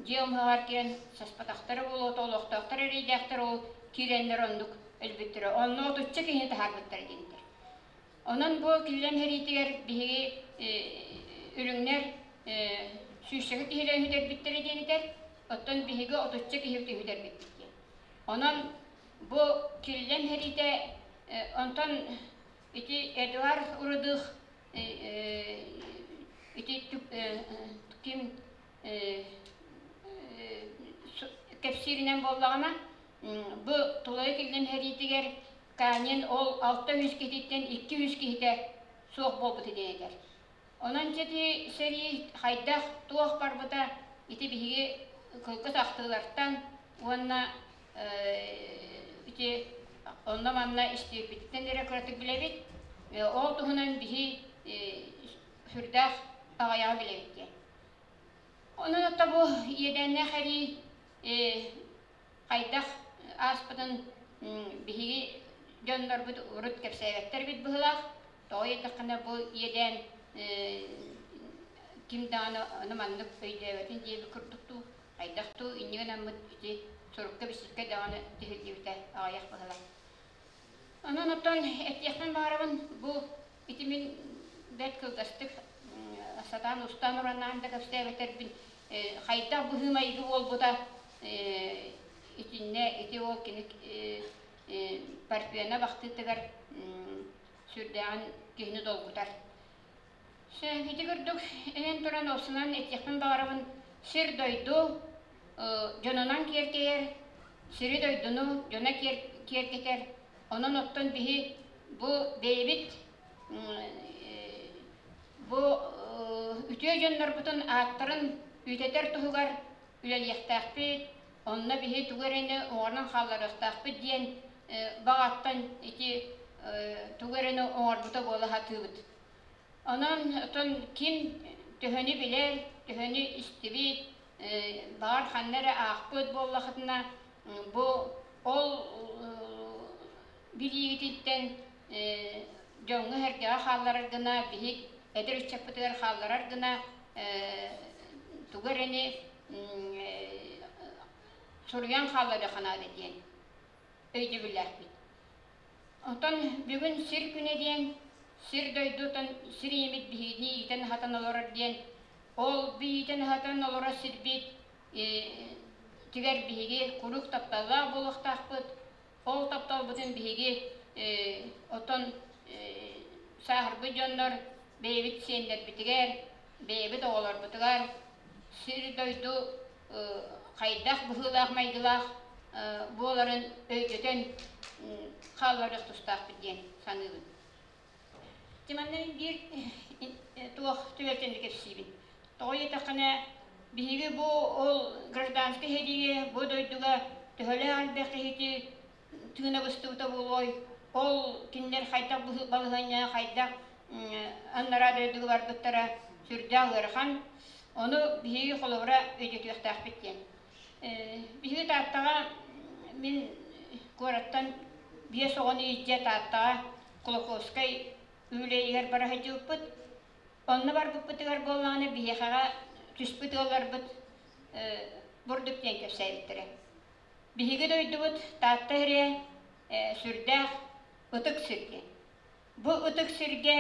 дьиэ умуһаҕар киирэн саспатахтара буолуо, олохтоохтор эрэйдээхтэр ол киирэннэр оннук өлбүттэрэ. Онно отучча киһини таһаарбыттара диэннэр. Онон бу киллэн сэриитигэр биһиги үрүҥнэр сүүсчэкэ киһилэрин сүтэрбиттэрэ диэн этэр, оттон биһиги отучча киһи сүтэрбиппит диэн. Онон бу Киллэм сэриитэ онтон ити Эдуард Рудых ити ким кэпсииринэн буоллаҕына, бу Тулайы Киллэм сэриитигэр Канин ол 600 киһититтэн 200 киһитэ суох буолбута диэн этэр. Онон ити сэрии хайдах, туох барбыта ити биһиги кылгас ахтыылартан уонна ити онно-манна истибиппититтэн эрэ кыратык билэбит. Ол туһунан биһи сүрдээх аҕыйаҕы билэбит диэн. Онон отто бу иэдээннээх эрии хайдах ааспытын биһиги дьоннорбут урут кэпсээбэттэр эбит быһыылаах. Тоҕо диэтэххинэ бу иэдээн ким даҕаны ону маннык өйдөөбөтүн диэбит курдук дуу, хайдах дуу инньэ гынаммыт ити сурукка-бичиккэ даҕаны түһүллүбүтэ аҕыйах быһыылаах. Онон оттон этиэхпин баҕарабын бу ити мин бэрт кылгастык сатаан устаан ураннаан да кэпсээбэтэрбин хайдах быһыы-майгы буолбута итиннэ ити ол кини Парфена бахтыытыгар сүрдээҕин киһини долгутар. Ити курдук этэн туран уопсунан этиэхпин баҕарабын сир-дойду дьонунан киэркэйэр, сири-дойдуну дьоно киэргэтэр. Онон оттон биһи бу бэйэбит бу үтүө дьоннорбутун ааттарын үтэтэр туһугар үлэлиэхтээхпит, онно биһи тугу эрэни оҥорон хаалларыахтаахпыт диэн баҕаттан ити тугу эрэни оҥорбута буола сатыыбыт. Онон оттон ким төһөнү билэр, төһөнү истибит, баҕар ханна эрэ аахпыт буоллахытына, бу ол билиигититтэн дьоҥҥо-сэргэҕэ хаалларар гына, биһик эдэр ыччаппытыгар хаалларар гына тугу эрэни суруйан хаалларыахха наада диэн өйдөбүллээхпит. Оттон бүгүн сир күнэ диэн сир дойдутун сир ийэбит биһигини иитэн-аһатан олорор диэн ол иитэн-аһатан олорор сирбит тигэр биһиги куруук тапталлаах буолуохтаахпыт. Ол тапталбытын биһиги оттон сааһырбыт дьоннор бэйэбит сиэннэрбитигэр, бэйэбит оҕолорбутугар сир-дойду хайдах быһыылаах-майгылаах буоларын өйдөтөн хаалларыах тустаахпыт диэн саныыбын. Ити манна мин биир туох түбэлтэни кэпсиибин. Тоҕо диэтэххинэ, биһиги бу ол гражданскай сэриигэ бу дойдуга төһөлөөх элбэх киһити тыына быстыбыта буолуой, ол кинилэр хайдах балаһыанньа хайдах аннараа дойдуга барбыттара сүрдээх ыарахан. Ону биһиги холобура өйдөтүөхтээхпит диэн. Биһиги Тааттаҕа мин куораттан биэс оҕону илдьэ Тааттаҕа Кулаковскай үлэйигэр бара сылдьыбыппыт. Онно барбыппытыгар буоллаҕына биһиэхэҕэ түспүт ыалларбыт бурдук диэн кэпсээбиттэрэ. Биһиги дойдубут Таатта сирэ сүрдээх ытык сиргэ. Бу ытык сиргэ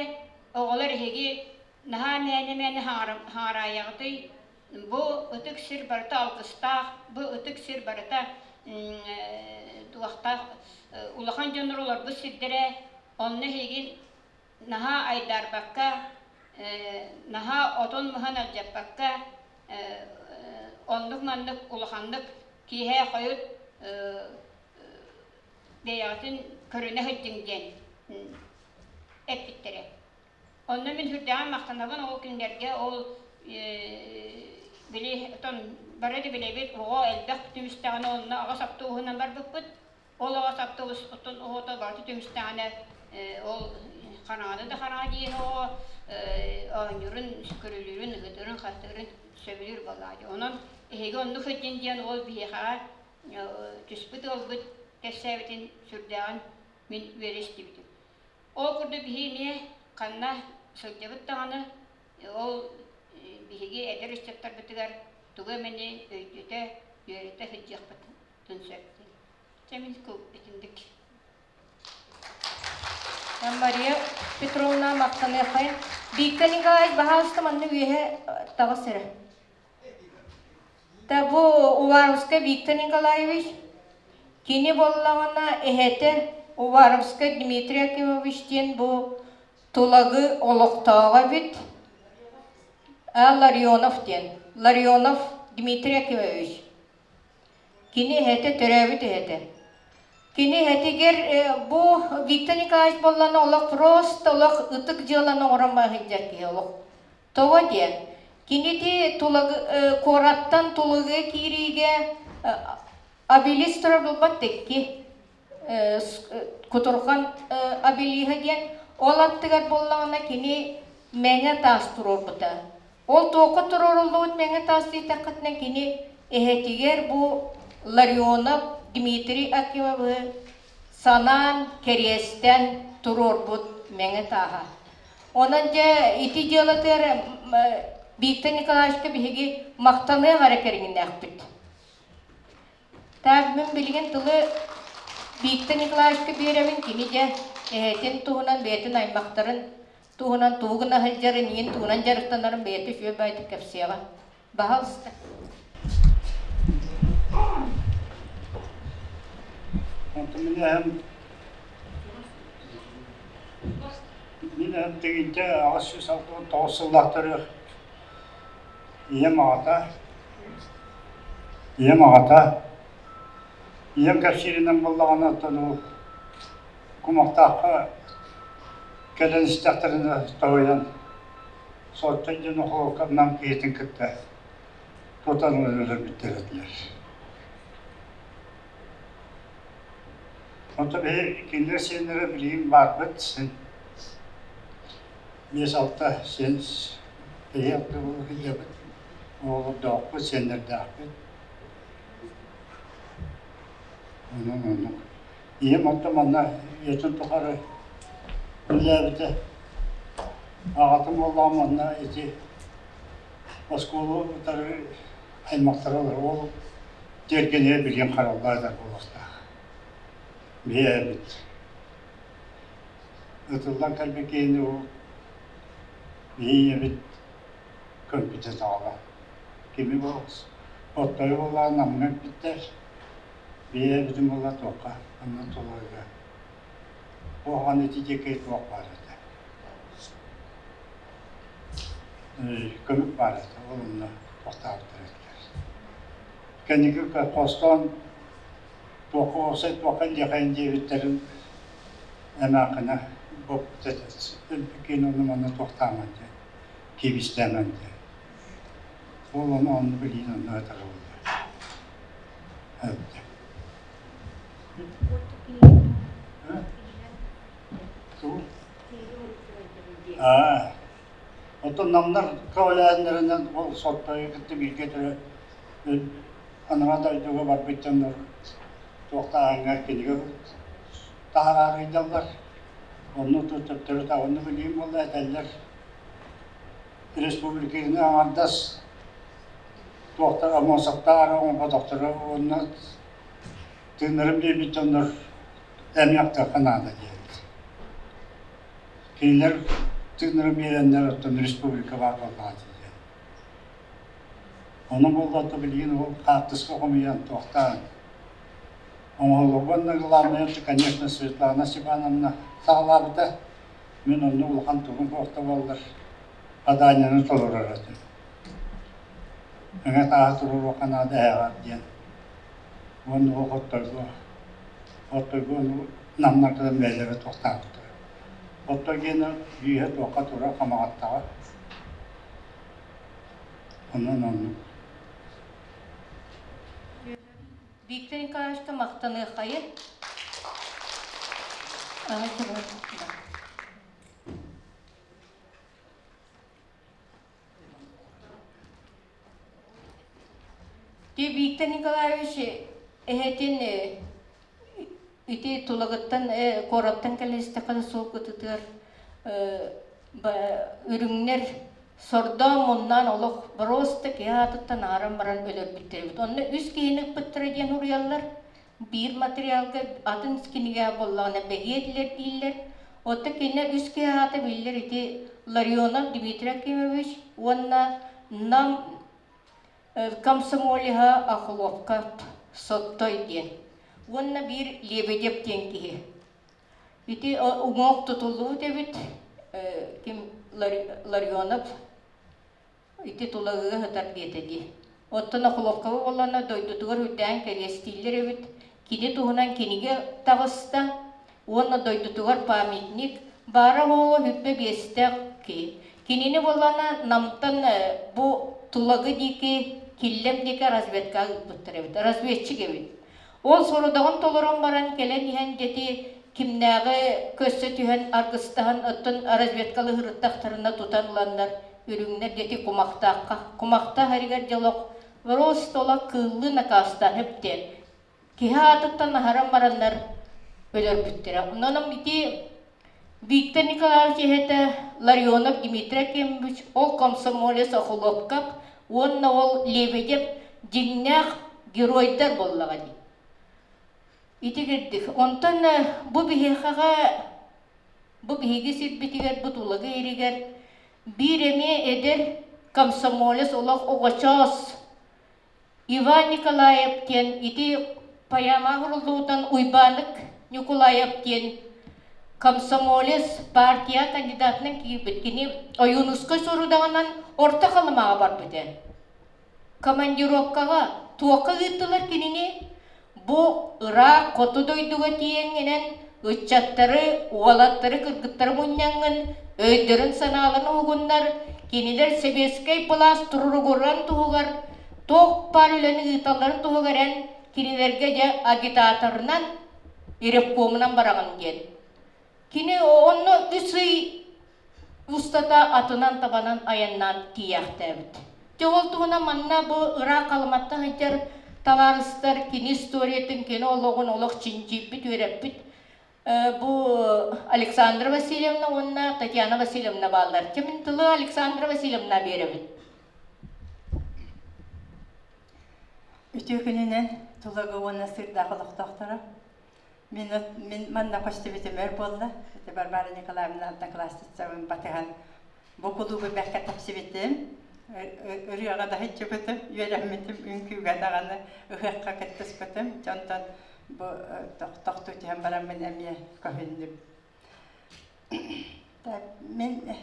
оҕолор эһиги наһаа мээнэ-мээнэ хаҥараайаҕытый, бу ытык сир барыта алгыстаах, бу ытык сир барыта туохтаах улахан дьоннор олорбут сирдэрэ, онно эһигин наһаа айдаарбакка, наһаа отон-маһын алдьаппакка, оннук-маннык улаханнык киэһэ хойут бэйэҕитин көрүнэ сылдьыҥ диэн эппиттэрэ. Онно мин сүрдээҕин махтанабын ол кинилэргэ ол били отон бары да билэбит оҕо элбэх түмүстэҕинэ онно аҕыс автобуһунан барбыппыт. Ол аҕыс автобус оттон оҕото барыта түмүстэҕинэ ол хараҥаны да хараҥа диэн оҕо оонньуурун, көрүлүүрүн, ыһытыырын-хастыырын сөбүлүүр буоллаҕа дии. Онон эһиги оннук сылдьын диэн ол биһиэхэҕэ түспүт ыалбыт кэпсээбитин сүрдээҕин мин үөрэ истибитим. Ол курдук биһи эмиэ ханна сылдьабыт даҕаны ол биһиги эдэр ыччаттарбытыгар тугу эмэни өйдөтө, үөрэтэ сылдьыахпытын сөп. Дьэ мин итинник. Мария Петровна махтаныаххайын. Виктор Николаевич, баһаалыста манна үөһэ таҕыс эрэ. Та бу Уваровскай Виктор Николаевич. Кини буоллаҕына эһэтэ Уваровскай Дмитрий Акимович диэн бу Тулагы олохтооҕо эбит. А Ларионов диэн. Ларионов Дмитрий Акимович. Кини эһэтэ төрөөбүт эһэтэ. Кини эһэтигэр бу Виктор Николаевич буоллаҕына олох просто олох ытык дьыаланы оҥорон сылдьар киһи олох. Тоҕо диэн, кини ити Тулагы куораттан Тулагыга киириигэ обелиск турар буолбат икки кутурҕан обелиһа диэн ол аттыгар буоллаҕына кини мэҥэ таас туруорбута. Ол туохха туруоруллубут мэҥэ таас диэтэххитинэ кини эһэтигэр бу Ларионов Дмитрий Акимовы санаан, кэриэстээн туруорбут мэҥэ тааһа. Онон дьэ ити дьыалатыгар Виктор Николаевичка биһиги махтаныах эрэ кэриҥнээхпит. Так, мин билигин тылы Виктор Николаевичка биэрэбин, кини дьэ эһэтин туһунан, бэйэтин аймахтарын туһунан тугу гына сылдьарын, иин тугунан дьарыктанарын бэйэтэ үчүгэй баайдык кэпсиэҕэ. Баһалыста. Онтон мин эһэм мин эһэм тигинчэ 869 сыллаахтары Ийэм аҕата, ийэм аҕата, ийэм кэпсииринэн буоллаҕына оттон ол кумахтаахха кэлэн истэхтэринэ тоһуйан Суоттай диэн охуолка Нам киһитин кытта тутан өлөрбүттэр этилэр. Онтон биһи кинилэр сиэннэрэ билигин баарбыт син биэс-алта сиэн Эһиэхэ сылдьабыт, оҕолордоохпут, сиэннэрдээхпит. Онон оннук. Ийэм онто манна үйэтин тухары үлэлээбитэ. Аҕатым буоллаҕа манна ити оскуола утары аймахтара олорор. Ол тиэргэнигэр билигин хараллаах этэр буолуохтаах. Биһи эбит. Ытыллан кэлбит киһини ол Ийэбит көрбүтэ саҕала. Кими оттору буоллаҕа Намҥа эппиттэр, бэйэбитин буолла туохха онно тулуйга. Куһаҕан ити диэки туох баар этэ. Көмүк баар этэ, ол онно туохтаабыттар этилэр. Кэнники хостоон туохха уопсай туохха диэхэйин диэбиттэрин эмээххинэ өлбүккин ону манна туохтааман диэн киибистээмэн диэн ол ону онну билиин онно ытара буолла Аа, оттон намнар көҕүлээһиннэринэн ол Соттойу кытта бииргэ төрө анараа дойдуга барбыт дьоннор туохтааһыҥҥа кинигэ таһараары ыйдаллар. Онно төттөрү таҕынны билиим буолла этэллэр. Республиканы аҥардас туохтар омуосаптаары оҥорботохторо уонна тыыннарын биэрбит дьоннор эмиэхтэххэ наада диэбит. Кинилэр тыыннарын биэрэннэр оттон республика баар буоллаҕа диэн. Ону буоллата билигин ол хаартыска хомуйан туохтаан оҥоһуллубут главное это, конечно, Светлана Степановна саҕалаабыта. Мин онно улахан тугум суохта буоллар заданиены толорор этим. Өҥө тааһы туруоруохха наада эһэҕэр диэн. Уонна ол хотторго хотторго ону намнардан бэйэлэрэ туохтаабыттара. Оттон гиэнэ күүһэ туохха турар хамаҕаттаҕа. Онон оннук. Виктор Николаевичка махтаныаххайын. Ти Виктор Николаевич эһэтин ити тулагыттан куораттан кэлистэххэ суол кытытыгар үрүҥнэр сордоон муннаан олох просто киһи аатыттан ааран баран өлөрбүттэр эбит. Онно үс киһини ыппыттара диэн уруйаллар. Биир материалга атын кинигэ буоллаҕына бэһиэ этилэр дииллэр. Оттон кинилэр үс киһи аата биллэр ити Ларионов Дмитрий Акимович уонна Нам комсомолеһа Охлопков Соттой диэн. Уонна биир Лебедев диэн киһи. Ити уҥуох тутуллубут эбит ким Ларионов ити Тулагыга сытар диэтэ дии. Оттон Охлопкова буоллаҕына дойдутугар үрдээн кэриэстииллэр эбит. Кини туһунан кинигэ таҕыста уонна дойдутугар памятник баара-суоҕа хүрбэ биэстээх киһи. Кинини буоллаҕына Намтан бу Тулагы диэки Киллэм диэки разведкаҕа ыыппыттар эбит. Разведчик эбит. Ол сорудаҕын толорон баран кэлэн иһэн дьэти кимнээҕи көрсө түһэн аргыстаһан оттон разведкалы ыһырыттахтарына тутан ыланнар үрүҥнэр дьэти кумахтаахха кумахтаах эригэр дьолох ростола кыыллыы накаастаан эптиэн киһи аатыттан аһаран бараннар өлөрбүттэрэ. Онон ити Виктор Николаевич эһэтэ Ларионов Дмитрий Акимович ол комсомолец Охлопков уонна ол Лебедев дьиҥнээх геройдар буоллаҕа дии. Ити кирдик. Онтон бу биһиэхэҕэ бу биһиги сирбитигэр бу Тулагы иригэр биир эмиэ эдэр комсомолец олох оҕочоос Иван Николаев диэн ити поэма уһуллубутун Уйбаанык Ньукулаев диэн комсомолец партия кандидатынан киирбит. Кини Ойуунускай сорудаҕынан Орто Халымаҕа барбыт ээ. Командировкаҕа туохха ыыттылар кинини? Бу ыраах хоту дойдуга тиийэҥҥинэн ыччаттары, уолаттары, кыргыттары мунньаҥҥын өйдөрүн-санааларын уһугуннар, кинилэр сэбиэскэй былаас туругуран туһугар туох баар үлэни ыыталларын туһугар эн кинилэргэ дьэ агитаторынан, ревкомунан бараҕын диэн. Кини онно үс ый устата атынан табанан айаннаан тиийээхтээбит. Дьэ ол туһунан манна бу ыраах Халыматтан сылдьар табаарыстар кини историятын, кини олоҕун олох чинчийбит, үөрэппит бу Александра Васильевна уонна Татьяна Васильевна бааллар. Дьэ мин тылы Александра Васильевна биэрэбин. Үтүө күнүнэн Тулагы уонна Сыырдаах олохтоохторо. Мин, мин манна көстүбүтүм өр буолла. Ити Варвара Николаевна одноклассницабын батыһан бу кулуубу бэркэ тапсыбытым. Ырыаҕа да сылдьыбытым, үөрэммитим, үҥкүүгэ даҕаны ыһыахха кыттыспытым. Дьонтон бу тохтуу түһэн бараммын эмиэ көһүннүм. Мин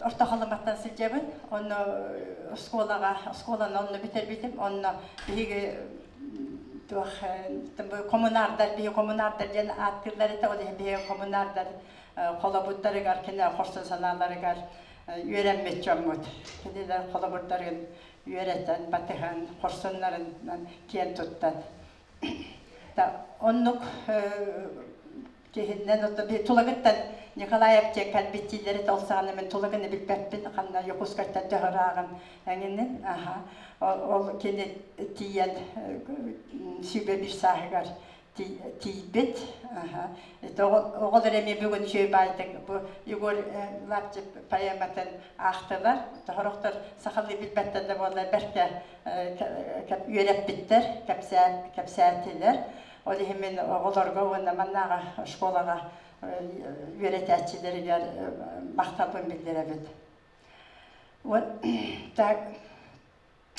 Орто Халыматтан сылдьабын. Онно оскуолаҕа, оскуоланы онно бүтэрбитим. Онно биһиги туох коммунардар, биһи коммунардар диэн ааттыыллар этэ. Ол иһин биһиги коммунардар холобурдарыгар, кини хорсун санааларыгар үөрэммит дьоммут. Кинилэр холобурдарын үөрэтэн, батыһан, хорсуннарынан киэн туттан. Оннук киһиннэн ото Тулагыттан Николаев диэн кэлбит дииллэри ол саҕана мин Тулагыны билбэппин ханна Якутскайтан төһө ырааҕын эҥинин аха ол кини тиийэн сүүбэ биир сааһыгар тиийбит оҕолор эмиэ бүгүн үчүгэй баайдык бу Егор Лаптев поэматын аахтылар сорохтор сахалыы билбэттэр да буоллар бэркэ үөрэппиттэр кэпсээтилэр Ол иһин мин оҕолорго уонна маннааҕы школаҕа үөрэтээччилэригэр махталбын биллэрэбин. Так,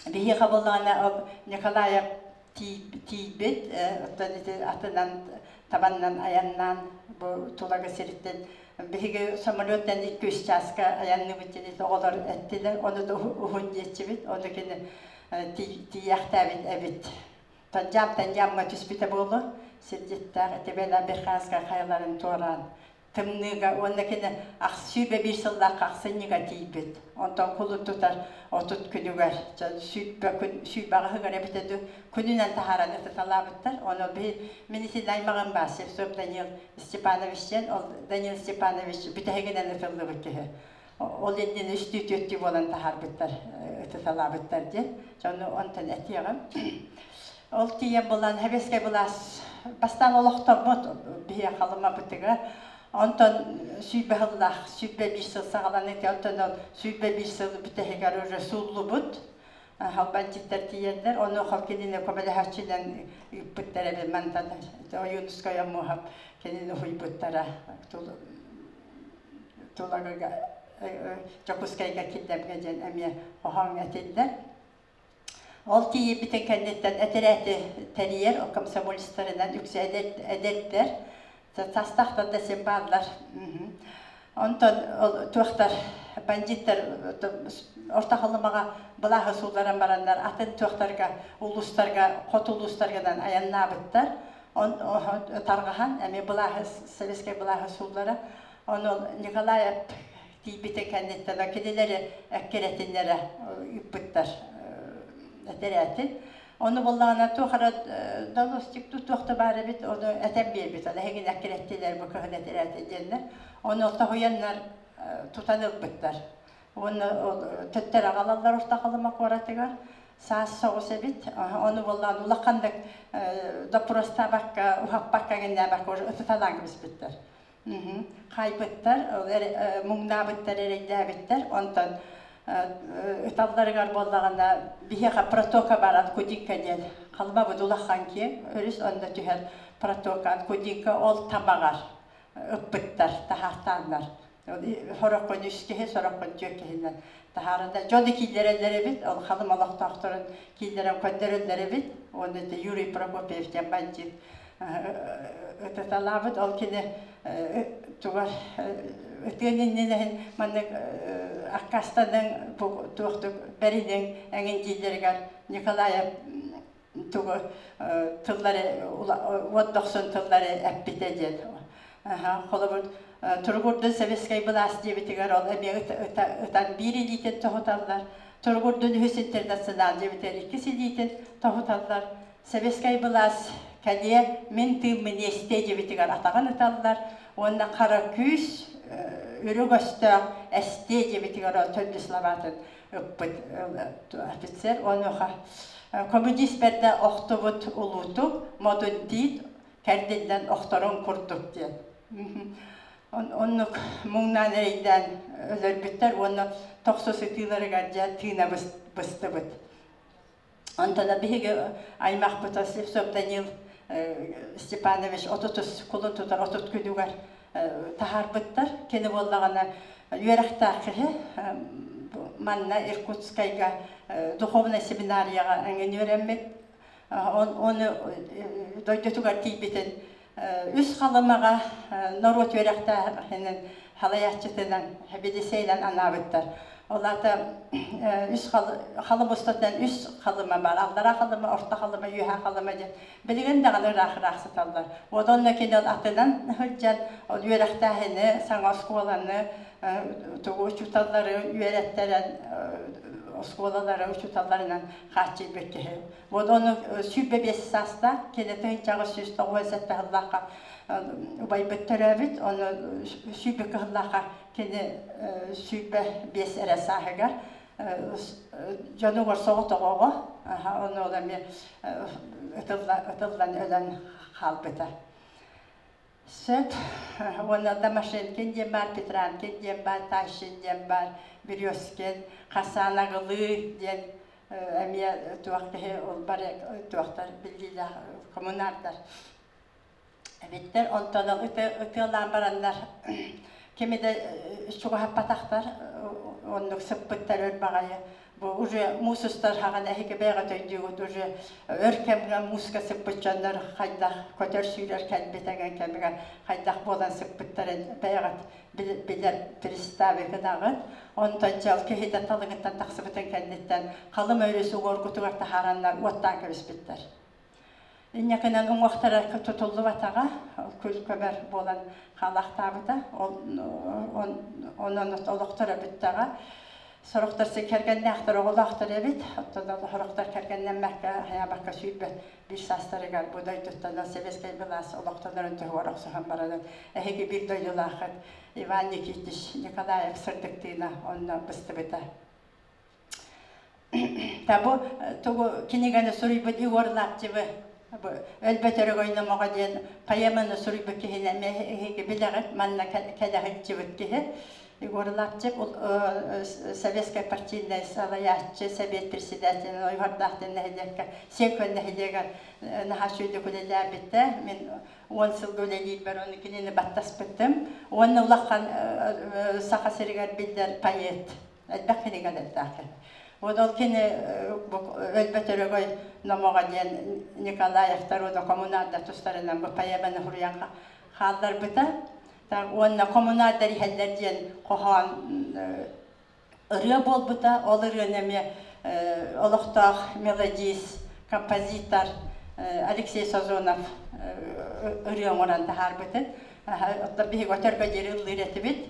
биһиэхэ буоллаҕына ол Николаев тиийбит, оттон ити атынан табаннан айаннаан бу Тулагы сириттэн биһиги самолеттан 2-3 чааска айанныыбыт диэн ити оҕолор эттилэр, ону да уһун диэччибит, ону кини тиийээхтээбит эбит. Тандьаам дьаамҥа түспүтэ буолуо, сирдьиттээх Этибэла Верхоянскай хайаларын туораан, тымныыга уонна кини 101 сыллаах ахсынньыга тиийбит. Онтон кулун тутар 30 күнүгэр, сүүрбэ күн, сүүрбэҕэ эбитэ дуу, күнүнэн таһааран ытыталаабыттар. Ону мин итиннэ аймаҕым баар, Севцов Данил Степанович диэн, ол Данил Степанович бүтэһигинэн ытыллыбыт киһи. Ол иннинэ үстүү-түөртүү буолан таһаарбыттар, ытыталаабыттар диэн. Дьону онтон этиэҕим. Ол тиийэн булан, Сэбиэскэй былаас бастаан олохтоммут биһиэхэ Халымабытыгар. Онтон 120 сыллаах, 121 сыл саҕаланыыта, онтон ол 121 сыл бүтэһигэр уже сууллубут. Халбанчиттар тиийэллэр, ону кинини көмөлөһөөччүнэн ыыппыттар эбит мантан Ойуунускай Омуоһап кинини уһуйбуттара Тулагыга Дьокуускайга киллэргэ диэн эмиэ хоһооҥҥо этиллэр. Ол тиийбитин кэнниттэн этэрээти тэрийэр, ол комсомолецтарынан үксэ эдэрдэр, састаахтар да син бааллар. Онтон ол туохтар бандиттар Орто Халымаҕа былааһы суулларан бараннар атын туохтарга улуустарга хоту улуустарынан айаннаабыттар. Он тарҕаһан эмиэ былааһы советскай былааһы сууллара. Ону Николаев тиийбитин кэнниттэн кинилэри эккирэтиннэрэ ыыппыттар этэрээтин. Ону буоллаҕына туох эрэ доносчик туох да баар эбит, ону этэн биэрбит. Ону эһигини эккирэттилэр бу кыһын этэрээтэ диэннэр. Ону тоһуйаннар тутан ылбыттар. Уонна төттөрү аҕалаллар Орто Халыма куоратыгар. Саас соҕус эбит. Ону буоллаҕына улаханнык доппуруостаабакка, уһаппакка гэннээбэккэ уже ытыталаан кэбиспиттэр. Хайбыттар, муҥнаабыттар, эрэйдээбиттэр. Онтон ыталларыгар буоллаҕына биһиэхэ протока бар Анкудинка диэн Халымабыт улахан киэҥ өрүс онно түһэр протока Анкудинка ол тамаҕар ыппыттар, таһаартааннар. Сороххун үс киһи, сороххун түөрт киһинэн таһааранда дьону киллэрэллэр эбит, ол халым олохтоохторун киллэрэн көрдөрөллөр эбит. Уонна ити Юрий Прокопьев диэн бандьыыт ытыталаабыт. Ол кини тугар ытыан иннинэһин маннык аккаастаныҥ, туохтук бэриниҥ эҥин дииллэригэр Николаев тугу тыллары уот дохсун тыллары эппитэ диэн. Холобур, Туругурдун советскай былаас диэбитигэр ол эмиэ ытан биир илиитин тоһуталлар. Туругурдун үһүс интернационал диэбитигэр иккис илиитин тоһуталлар. Советскай былаас кэлиэ мин тыыммын иэстиэ диэбитигэр атаҕын ыталлар уонна хара күүс үрүҥ өстөөх эстиэ диэбитигэр ол төрдүс лабаатын ыппыт офицер. Онуоха коммунист бэрдэ охтубут улуутук модун тиит кэрдиллэн охторун курдук диэн. Оннук муҥнаан эрэйдээн өлөрбүттэр уонна тохсус ытыыларыгар дьэ тыына быстыбыт. Онтон биһиги аймахпыт Слепцов Данил Степанович отутус кулун тутар 30 күнүгэр таһаарбыттар. Кини буоллаҕына үөрэхтээх киһи манна Иркутскайга духовнай семинарияҕа эҥин үөрэммит. Ону дойдутугар тиийбитин үс Халымаҕа норуот үөрэхтээһинин салайааччытынан, сэбиэдиссэйинэн анаабыттар. Ол аата үс Халым устатынан үс Халыма баар. Аллараа Халыма, Орто Халыма, Үөһээ Халыма диэн. Билигин даҕаны ыраах-ыраах сыталлар. Вот онно кини ол атынан сылдьан, ол үөрэхтээһини, саҥа оскуоланы, тугу учууталлары үөрэттэрэн, оскуолалары учууталларынан хааччыйбыт киһи. Вот ону 25 саастаах, кини 1897 сыллаахха убайбыт төрөөбүт, ону 22 сыллаахха кини 25 эрэ сааһыгар дьонугар соҕотох оҕо, ону ол эмиэ ытыллан өлөн хаалбыта. Сөп. Уонна Домашенкин диэн баар, Петранкин диэн баар, Тащин диэн баар, Березкин, Хасан Аҕылыы диэн эмиэ туох киһи ол бары туохтар биллиилээх коммунардар эбиттэр. Онтон ол ытыалаан бараннар кими да чугаһаппатахтар, оннук сыппыттар өр баҕайы. Бу уже муус устар хаҕан эһиги бэйэҕит өйдүүгүт уже өр кэмҥэ мууска сыппыт дьоннор хайдах көтөр-сүүрэр кэлбит эҥин кэмигэр хайдах буолан сыппыттарын бэйэҕит билэр представигынаҕыт. Онтон дьэ ол киһитэ талыгыттан тахсыбытын кэнниттэн халым өрүс уҥуоргутугар таһаараннар уоттаан кэбиспиттэр. Инньэкинэн уҥуохтара тутуллубатаҕа, күл көмөр буолан хаалаахтаабыта. Онон олохторо бүттэҕэ. Сорохтор кэргэннээхтэр, оҕолоохтор эбит. Оттон сорохтор кэргэннэммэккэ, хайаабакка 21 саастарыгар бу дойдуттан сэбиэскэй былаас олохтонорун туһугар охсуһан баран эһиги биир дойдулааххыт Иван Никитич Николаев сырдык тыына онно быстыбыта. Та бу тугу кинигэни суруйбут Егор Лаптевы бу Өлбөт өрөгөй номоҕо диэн поэманы суруйбут киһини эмиэ эһиги билэҕит, манна кэлэһиччибит киһи. Егор Лаптев советскай партийнай салайааччы, совет председателин Ойуһардаах диэн нэһилиэккэ, Сиэн нэһилиэгэр наһаа үчүгэйдик үлэлээбитэ. Мин 10 сылга үлэлиирбэр ону кинини баттаспытым. Уонна улахан Саха сиригэр биллэр поэт. Элбэх кинигэлэрдээх. Вот ол кини өлбөт өрөгөй номоҕо диэн Николаевтар уонна коммунардар тустарынан бу поэманы суруйан хаалларбыта. Уонна коммунардар иһэллэр диэн хоһоон ырыа буолбута. Ол ырыаны эмиэ олохтоох мелодист, композитор Алексей Созонов ырыа оҥорон таһаарбытын. Оттон биһиги өтөргө диэри ыллыыр этибит.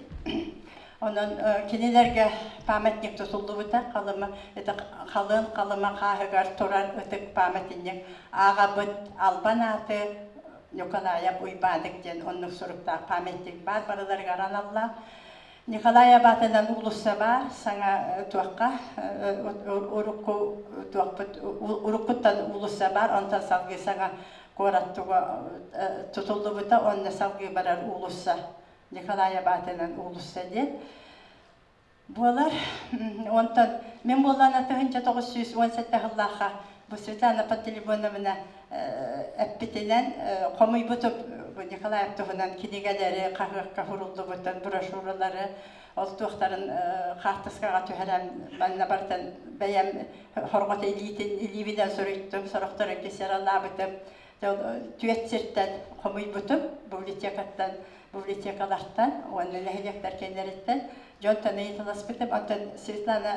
Онон кинилэргэ памятник тутуллубута. Халыма, это халыҥ халыма хааһыгар турар ытык памятник. Ааҕабыт албан ааты Ньукулаайап Уйбаадык диэн оннук суруктаах памятник баар барыларыгар аналлаах. Николай Абатынан уулусса баар саҥа туохха урукку туохпут уруккуттан уулусса баар онтон салгыы саҥа куорат туга тутуллубута онно салгыы барар уулусса Николай Абатынан уулусса диэн буолар. Онтон мин буоллаана 1917 сыллаахха бу Светлана Пантелеймоновна эппитинэн хомуйбутум бу Николаев туһунан кинигэлэри, хаһыакка суруллубутун, брошюралары, ол туохтарын хаартыскаҕа түһэрэн манна бартан бэйэм хорҕот илиитин илиибинэн суруйтум, сорохторун кисералаабытым. Түөрт сиртэн хомуйбутум библиотекаттан, библиотекалартан уонна нэһилиэктэр кэннэриттэн дьонтон ыйыталаспытым. Оттон Светлана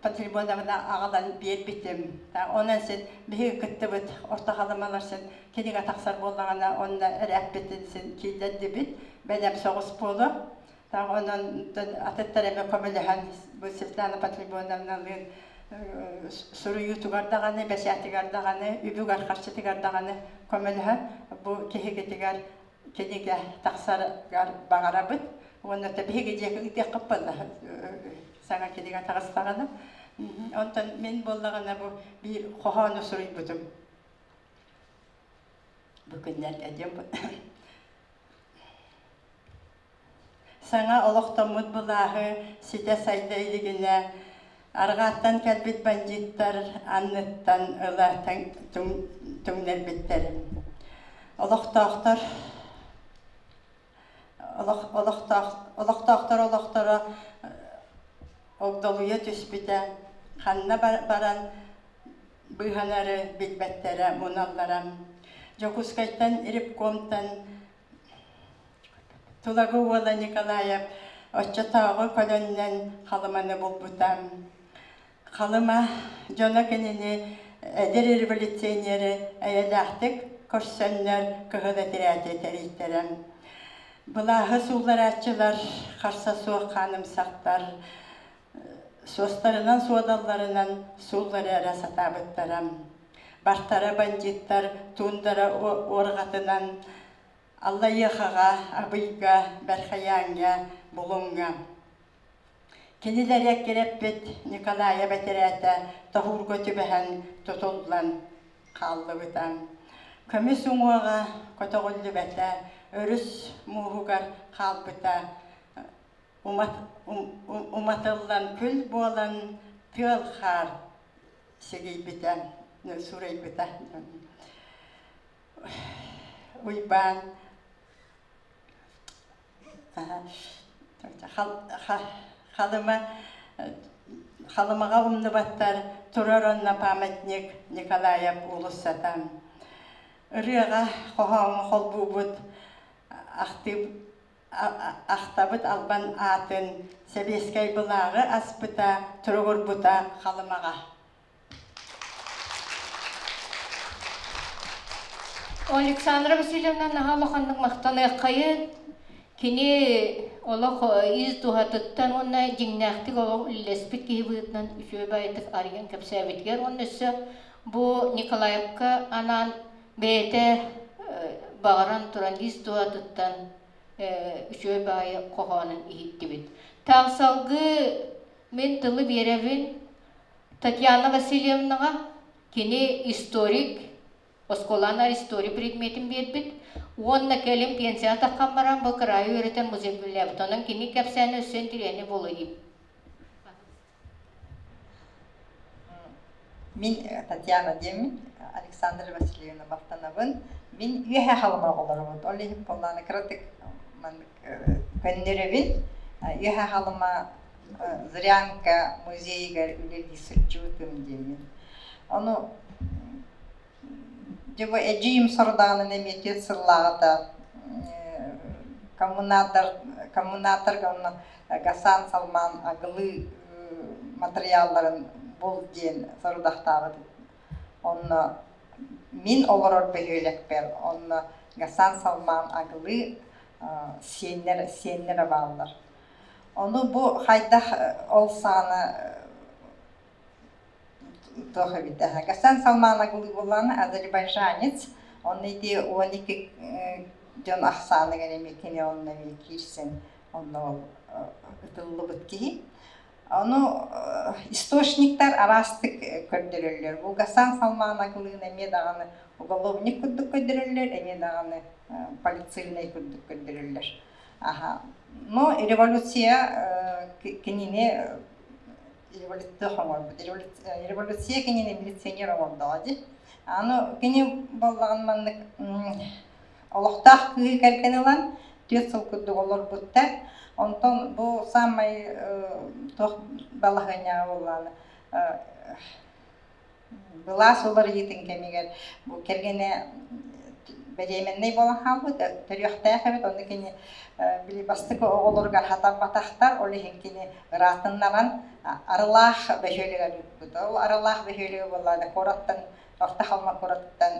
Пантелеймоновна аҕалан биэрбитим. Онон син биһиги кыттыбыт орто халымалар син кинигэ тахсар буоллаҕына онно эрээппитин син киллэрдибит. Бэлэм соҕус буолуо. Онон атыттар эмэ көмөлөһөн бу Светлана Пантелеймоновналыын суруйуутугар даҕаны, бэчээтигэр даҕаны, үбүгэр-харчытыгар даҕаны көмөлөһөн бу киһигитигэр кинигэ тахсарыгар баҕарабыт. Уонна биһиги дьиэки ыытыаххыт буолла саҥа кинигэ таҕыстаҕына. Онтон мин буоллаҕына бу биир хоһоону суруйбутум. Бу күннэргэ диэн Саҥа олохтоммут былааһы ситэ сайда илигинэ арҕааттан кэлбит бандьыыттар анныттан ыла түҥнэрбиттэр. Олохтоохтор олохтоохтор олохторо огдолуйа түспүтэ, ханна баран быыһанары билбэттэрэ, муналлара. Дьокуускайтан ревкомтан Тулагы уола Николаев оччотооҕу көлөннөн Халыманы булбута. Халыма дьоно кинини эдэр революционеры эйэлээхтик көрсөннөр кыһыл этирээти тэрийтэрэн. Былааһы суулларааччылар харса суох хаанымсахтар суостарынан суодалларынан сууллара эрэ сатаабыттара. Бартара бандьыыттар туундара уорҕатынан Аллайыахаҕа, Абыйга, Бэрхэйээҥҥэ, Булуҥҥа. Кинилэри эккирэппит Николаев этэрээтэ тоһуурга түбэһэн тутуллан хааллыбыта. Көмүс уҥуоҕа көтөҕүллүбэтэ, өрүс мууһугар хаалбыта уматыллан күл буолан тыал-хаар сигийбитэ, суурайбыта. Уйбаан Халыма Халымаҕа умнубаттар турар онно памятник Николаев уулуссата. Ырыаҕа хоһооҥҥо холбуубут ахтабыт албан аатын сэбиэскэй былааҕы аспыта, туругурбута Халымаҕа. Александра Васильевна наһаа улаханнык махтаныаххайын. Кини олох ис дууһатыттан уонна дьиҥнээхтик олох үллэспит киһи быһыытынан үчүгэй баайытык арыйан кэпсээбитигэр уонна өссө бу Николаевка анаан бэйэтэ баҕаран туран ис дууһатыттан үчүгэй баайы хоһоонун иһиттибит. Таах салгыы мин тылы биэрэбин Татьяна Васильевнаҕа кини историк, оскуоланы история предметин биэрбит уонна кэлин пенсияҕа таххан баран бу кыраайы үөрэтэн музей үлэлээбит. Онон кини кэпсээнэ өссө интириэһинэй буолуо Мин Татьяна диэммин, Александра Васильевна махтанабын. Мин үөһэ халыма оҕолоробут. Ол иһин буоллаана кыратык маннык көннөрөбүн. Үөһэ халыма Зырянка музейыгар үлэлии сылдьыбытым диэммин. Ону дьэ бу эдьиийим сорудаҕынан эмиэ түөрт сыллааҕыта коммунатор коммунаторга онно Гасан Салман аглы матырыйаалларын бул диэн сорудахтаабыт. Онно мин олорор бөһүөлэкпэр онно Гасан Салман аглы сиэннэр сиэннэрэ бааллар. Ону бу хайдах ол саҕана туох эбит Гасан Салман аглы буоллаҕына азербайджанец, онно ити 12 дьон ахсааныгар эмиэ кини онно эмиэ киирсэн онно ол ытыллыбыт киһи. Ону источниктар араастык көрдөрөллөр. Бу Гасан Салман аглыын эмиэ даҕаны уголовник курдук көрдөрөллөр, эмиэ даҕаны полицейный курдук көрдөрөллөр. Аха. Но революция кинини революция оҥорбут. Революция кинини милиционер оҥордоҕо дии. Аны кини буоллаҕын маннык олохтоох кыыһы кэргэн ылан түөрт сыл курдук олорбуттар. Онтон бу саамай туох балаһыанньаҕа буоллаҕына былаас уларыйыытын кэмигэр бу кэргэнэ бэриэмэннэй буолан хаалбыт, төрүөхтээх эбит, онно кини били бастакы оҕолоругар хатарбатахтар, ол иһин кини ыраатыннаран Арылаах бөһүөлэгэр ыыппыт. Ол Арылаах бөһүөлэгэ буоллаҕына куораттан, Орто Халыма куораттан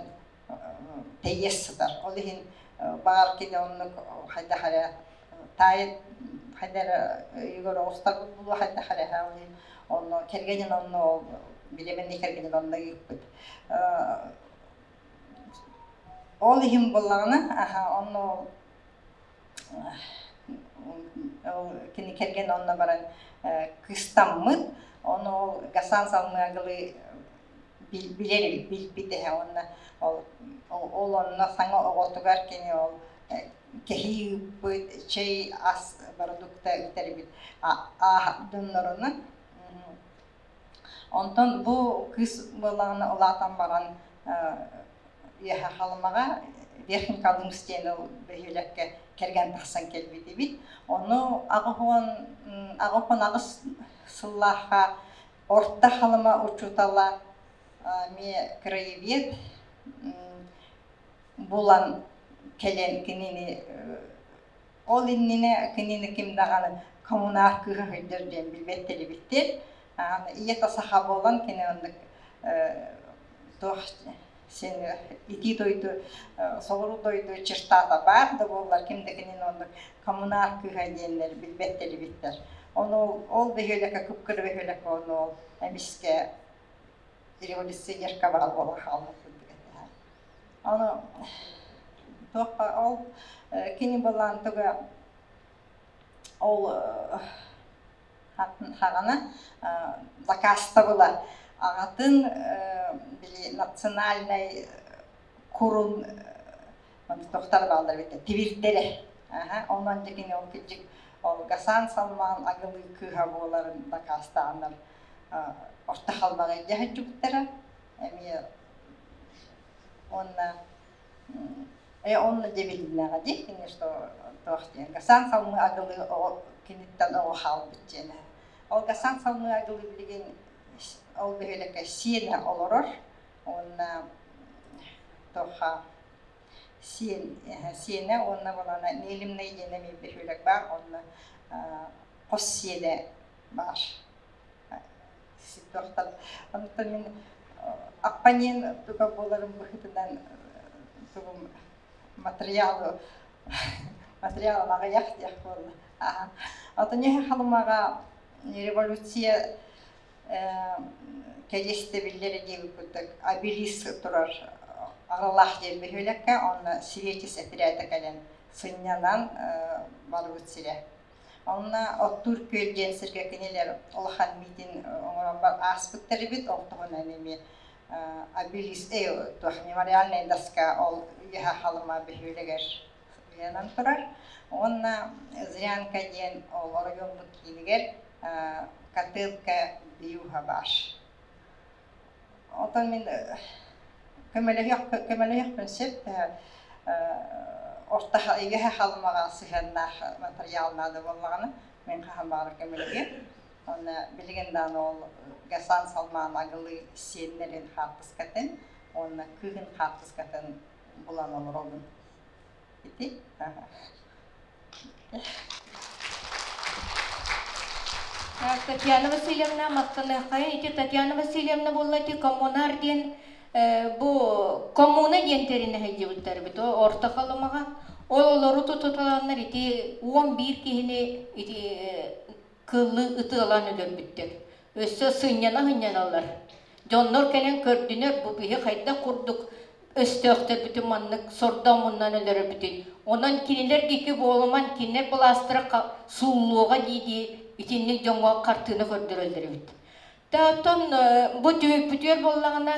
тэйиэс сытар. Ол иһин баҕар кини оннук хайдах эрэ таайын хайда эрэ өйүгэр оҕустарбыт буолуо хайдах эрэ ол иһин онно кэргэнин онно ол бириэмэннэй кэргэнин онно ыыппыт. Ол иһин буоллаҕына аха онно ол кини кэргэн онно баран кыстаммыт. Ону ол Гасан Салмыагылы билэр билбит эһэ уонна ол ол онно саҥа оҕотугар кини ол кэһии ыыппыт, чэй ас бородукта ыытар эбит дьоннорунан. Онтон бу кыыс буоллаҕына улаатан баран үөһэ Халымаҕа Верхний Колымск диэн ол бөһүөлэккэ кэргэн тахсан кэлбит эбит. Ону 88 сыллаахха Орто Халыма учуутала эмиэ краевед булан кэлэн кинини ол иннинэ кинини ким даҕаны коммунар кыыһа сылдьар диэн билбэттэр эбиттэр. Ийэтэ саха буолан кини оннук туох син итии дойду соҕуруу дойду чертата баар да буоллар ким да кинини оннук коммунар кыыһа диэннэр билбэттэр эбиттэр. Ону ол бөһүөлэккэ кып-кыра бөһүөлэккэ ону ол эмискэ революционерка баар буола хаалбыт курдук этэ. Ону туохха ол кини былаан туга ол хаҕана дакаастабыла аҕатын били национальнай курун тохтор бааллар эбит тибирдэрэ онон дьэ кини ол кырдьык ол Гасан Салман агылыы кыыһа буоларын дакаастааннар орто халбаҕа илдьэ сылдьыбыттара эмиэ уонна онно дьэбилиннэҕэ дии кини что туох диэн Гасан Салмы агылыы оҕо киниттэн оҕо хаалбыт диэн ол Гасан Салмы агылыы билигин ол бөһүөлэккэ сиэнэ олорор уонна туохха сиэн сиэнэ уонна балана Нелимнэй диэн эмиэ бөһүөлэк баар онно хос сиэнэ баар туохтан онтон мин оппонент туга буоларым быһыытынан тугум материалы материал аҕыйах диэх буолла Оттон Халымаҕа революция кэлиэстэбиллэрэ диэбит курдук обелиск турар Аралаах диэн бөһүөлэккэ онно Светис этирээтэ кэлэн сынньанан барбыт сирэ. Онно Оттуур күөл диэн сиргэ кинилэр улахан миитин оҥорон ааспыттар эбит. Ол туһунан эмиэ обелиск туох мемориальнай доска ол үөһэ Халыма бөһүөлэгэр ыйанан турар. Уонна Зрянка диэн ол оройуоммут киинигэр Катылка биюха баар. Онтон мин көмөлөһүөх көмөлөһүөхпүн сөп орто үөһэ халымаҕа сыһыаннаах матырыйаал наада буоллаҕына мин хаһан баҕарар көмөлөһүөм. Онно билигин даҕаны ол Гасан Салман агылыы сиэннэрин хаартыскатын уонна кыыһын хаартыскатын булан олоробун. Ити. Татьяна Васильевна махтаныаххайын ити Татьяна Васильевна буолла ити коммунар диэн бу коммуна диэн тэринэ сылдьыбыттар эбит Орто Халымаҕа. Ол олору тутуталаннар ити 11 киһини ити кыллыы ытыалаан өлөрбүттэр. Өссө сынньана-сынньаналлар. Дьоннор кэлэн көрдүнэр бу биһи хайдах курдук өстөөхтөрбүтүн маннык сордоомуннан өлөрөбүтүн. Онон кинилэр диэки буолуман кинилэр былаастара сууллуоҕа дии-дии итинник дьоҥҥо хартыына көрдөрөллөр эбит. Оттон бу түмүкпүтүгэр буоллаҕына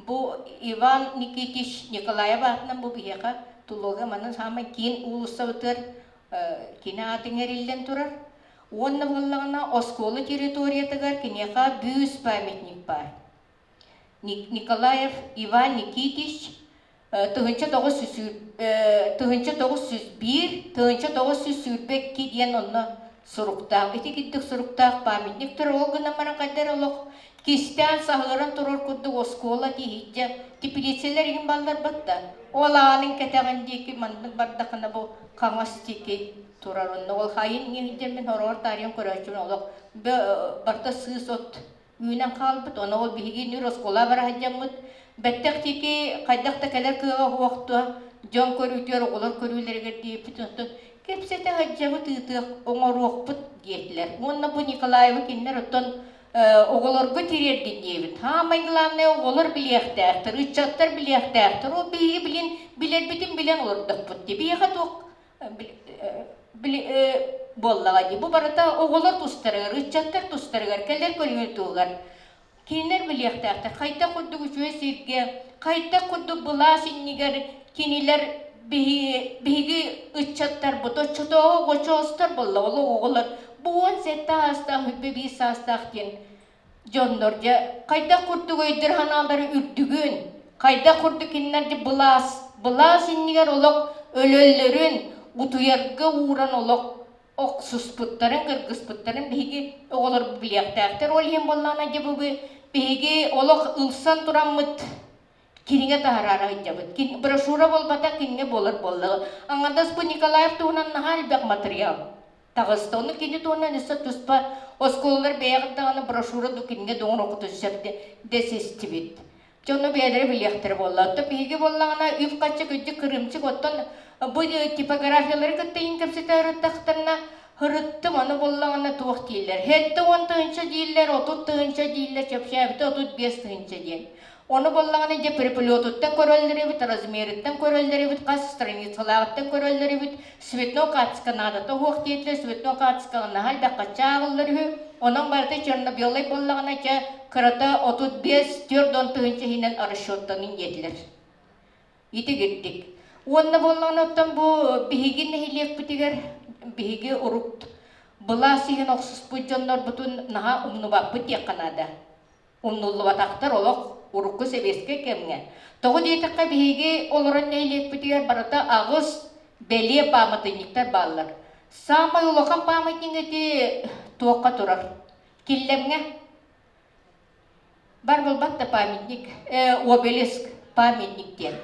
бу Иван Никитич Николаев аатынан бу биһиэхэ Тулуга манан саамай киин уулуссабытыгар кини аат иҥэриллэн турар. Уонна буоллаҕына оскуола территориятыгар киниэхэ бүүс памятник баар. Николаев Иван Никитич 1901 1922 диэн онно суруктаах. Ити курдук суруктаах памятник турар. Ол гынан баран хайдах олох кистээн саһыаран турар курдук оскуола тиһиджэ теплицэлэр иһин балларбат да. Ол аанын кэтэҕин диэки маннык бардахына бу хаҥас диэки турар онно ол хайын иһирдэммин хороҕор таарыйан көрөөччүбүн олох барыта сыыс от үүнэн хаалбыт ону ол биһиги нүр оскуола бара сылдьаммыт бэттэх диэки хайдах да кэлэр кыаҕа суохтуа дьон көрүүтүгэр оҕолор көрүүлэригэр диэбит оттон кэпсэтэ сылдьабыт ыытыах оҥоруохпут диэтилэр уонна бу Николаевы кинилэр оттон оҕолорго тириэрдин диэбит. Саамай главное оҕолор билиэхтээхтэр, ыччаттар билиэхтээхтэр. Ол биһиги билин билэрбитин билэн олордохпут дии. Биһиэхэ туох буоллаҕа дии. Бу барыта оҕолор тустарыгар, ыччаттар тустарыгар, кэлэр көлүөнэ туһугар. Кинилэр билиэхтээхтэр. Хайдах курдук үчүгэй сиргэ, хайдах курдук былаас иннигэр кинилэр биһиги ыччаттарбыт, оччотооҕу оҕочоостор буолла, ол оҕолор бу 17 саастаах, 21 саастаах диэн дьоннор дьэ хайдах курдук өйдөр-санаалара үрдүгүн, хайдах курдук кинилэр дьэ былаас, былаас иннигэр олох өлөллөрүн, утуйарга ууран олох охсуспуттарын, кыргыспыттарын биһиги оҕолор билиэхтээхтэр. Ол иһин буоллаҕына дьэ бу биһиги олох ылсан тураммыт кинигэ таһараары сылдьабыт. Брошюра буолбатах кинигэ буолар буоллаҕа. Аҥардас бу Николаев туһунан наһаа элбэх матырыйаал таҕыста. Ону кини туһунан өссө туспа оскуолалар бэйэҕит даҕаны брошюра ду кинигэ да оҥоруоххутун сөп дэсистибит. Дьону бэйэлэрэ билиэхтэрэ буолла. Оттон биһиги буоллаҕына үп-харчы кырдьык кырыымчык оттон бу типографиялары кытта иин кэпсэтэ ырыттахтарына ырыттым ону буоллаҕына туох дииллэр. 70 тыһыынча дииллэр, 30 тыһыынча дииллэр, чэпчээбитэ 35 тыһыынча диэн. Ону буоллаҕына дьэ переплетуттан көрөллөр эбит, размерыттан көрөллөр эбит, хас страницалааҕыттан көрөллөр эбит, цветной карточка наадата суох диэтилэр, цветной карточкаҕа наһаа элбэх хачча ааҕыллар үһү. Онон барыта черно-белай буоллаҕына дьэ кырата 35-40 тыһыынча иһинэн расчеттанын диэтилэр. Итигирдик. Уонна буоллаҕына оттон бу биһиги нэһилиэкпитигэр биһиги урут былаас иһин охсуспут дьоннорбутун наһаа умнубаппыт диэххэ наада. Умнуллубатахтар олох урукку сэбиэскэй кэмҥэ. Тоҕо диэтэххэ биһиги олорон нэһилиэкпитигэр барыта аҕыс бэлиэ пааматынньыктар бааллар. Саамай улахан пааматынньык ити туохха турар? Киллэмҥэ бар буолбат да памятник, обелиск памятник диэн.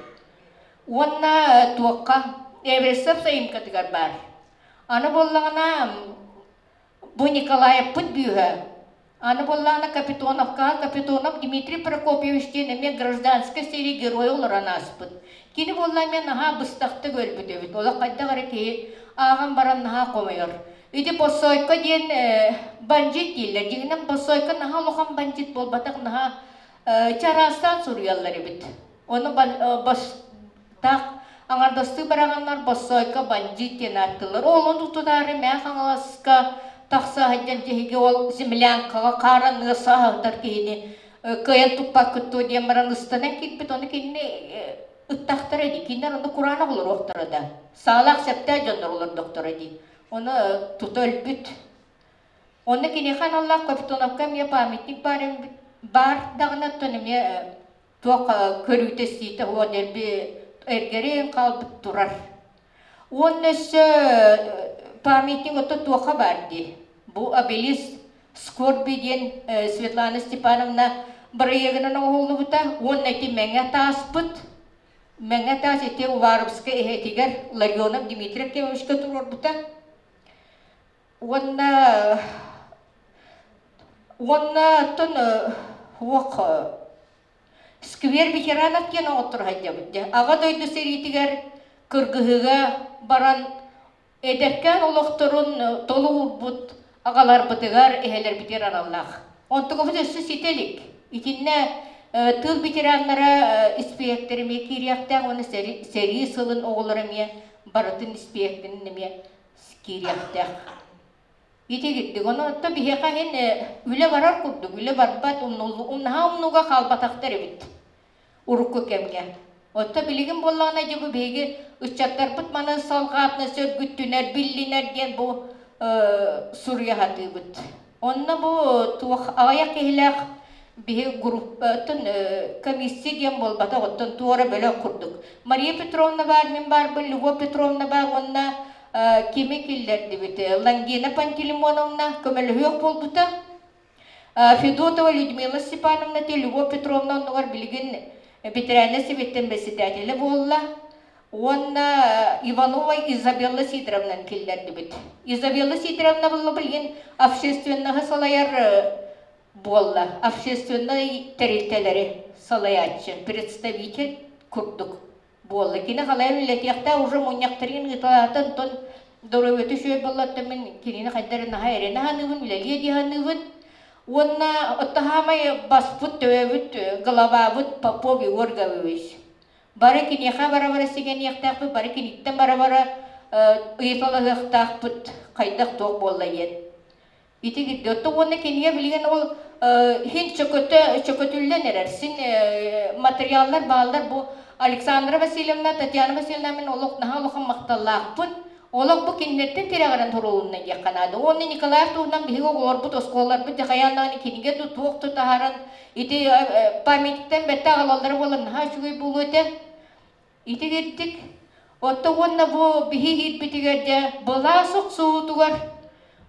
Уонна туохха Эверстов сайымкатыгар баар. Аны буоллаҕына бу Николаевпыт бүүһэ Аны буоллаҕына Капитоновка Капитонов Дмитрий Прокопьевич диэн эмиэ гражданскай сэрии геройа олорон ааспыт. Кини буолла эмиэ наһаа быстахтык өлбүт эбит. Олох хайдах эрэ киһи ааҕан баран наһаа хомойор. Ити Боссоойко диэн бандьыыт дииллэр. Дьиҥинэн Боссоойко наһаа улахан бандьыыт буолбатах, наһаа чараастаан суруйаллар эбит. Ону таах аҥардастыы бараҕаннар Боссоойко бандьыыт диэн ааттыыллар. Ол ону тутаары Мэҥэ Хаҥаласка тахса сылдьан тиһиги ол землянкаҕа хаараныа сааһытар киһини кыайан туппаккыт дуо диэн баран ыстанан киирбит. Ону кинини ыттахтара дии. Кинилэр ону кураанах олоруохтара да. Саалаах сөптөөх дьоннор олордохторо дии. Ону тута өлбүт. Онно киниэхэ аналлаах Капитоновка эмиэ памятник баар, баар даҕаны оттон эмиэ туох көрүүтэ-истиитэ уон дэлби эргэрин хаалбыт турар. Уонна өссө памятник ото туохха баар дии. Бу обелиск Скорби диэн Светлана Степановна бырайыагынан оҥоһуллубута уонна ити Мэҥэ тааспыт Мэҥэ таас ити Уваровскай эһэтигэр Ларионов Дмитрий Акимовичка туруорбута. Уонна уонна оттон уох сквер ветеранов диэн оҥотторо сылдьабыт дьэ. Аҕа дойду сэриитигэр кыргыһыыга баран эдэркээн олохторун толугурбут аҕаларбытыгар, эһэлэрбитигэр аналлаах. Онтукабыт өссө ситэ илик. Итиннэ тыыл ветераннара испиэһэктэр эмиэ киириэхтээх уонна сэрии сылын оҕолоро эмиэ барытын испиэһэктэрин эмиэ киириэхтээх. Ити Ону оттон биһиэхэ иһин үлэ барар курдук, үлэ барбат, умнаһа умнууга хаалбатахтар эбит урукку кэмҥэ. Оттон билигин буоллаҕына дьэ бу биһиги ыччаттарбыт маны салҕаатына сөргүттүнэр, биллинэр диэн бу суруйа сатыыбыт. Онно бу туох аҕыйах киһилээх биһи группатын комиссия диэн буолбатах, оттон туора бөлөх курдук. Мария Петровна баар, мин баарбын, Любовь Петровна баар уонна кими киллэрдибит? Лангина Пантелеймоновна көмөлөһүөх буолбута. Федотова Людмила Степановна те Любовь Петровна оннугар билигин ветеринарнай сэбиэттэн председателэ буолла. Уонна Иванова Изабелла Сидоровнаны киллэрдибит. Изабелла Сидоровна буолла билигин общественноһы салайар буолла. Общественнай тэрилтэлэри салайааччы, представитель курдук буолла. Кини халайан үлэтиэхтээх уже мунньахтарын ыыталаата, онтон доруобуйата үчүгэй буолла, мин кинини хайдах эрэ наһаа эрэнэ саныыбын, үлэлиэ дии саныыбын. Уонна оттоһаамай баспыт, төбөбүт, главабыт Попов Егор Гаврилович. Бары киниэхэ бара-бара сигэниэхтээхпит, бары киниттэн бара-бара ыйыталаһыахтаахпыт хайдах туох буолла диэн. Ити кирдэ. Оттон уонна кинигэ билигин ол иһин чөкөтө чөкөтүллэн эрэр. Син материаллар бааллар бу Александра Васильевна, Татьяна Васильевна мин олох наһаа улахан махталлаахпын. Олох бу кинилэртэн тирэҕирэн туруолунна диэххэ наада. Уонна Николаев туһунан биһиги оҕолорбут, оскуолаларбыт дьахайаан даҕаны кинигэ да туох да таһааран ити памятниктан бэтте аҕалаллара буолан наһаа үчүгэй буолуо этэ. Ити кирдик. Отто уонна бу биһи иһирбитигэр дьэ былаас охсуутугар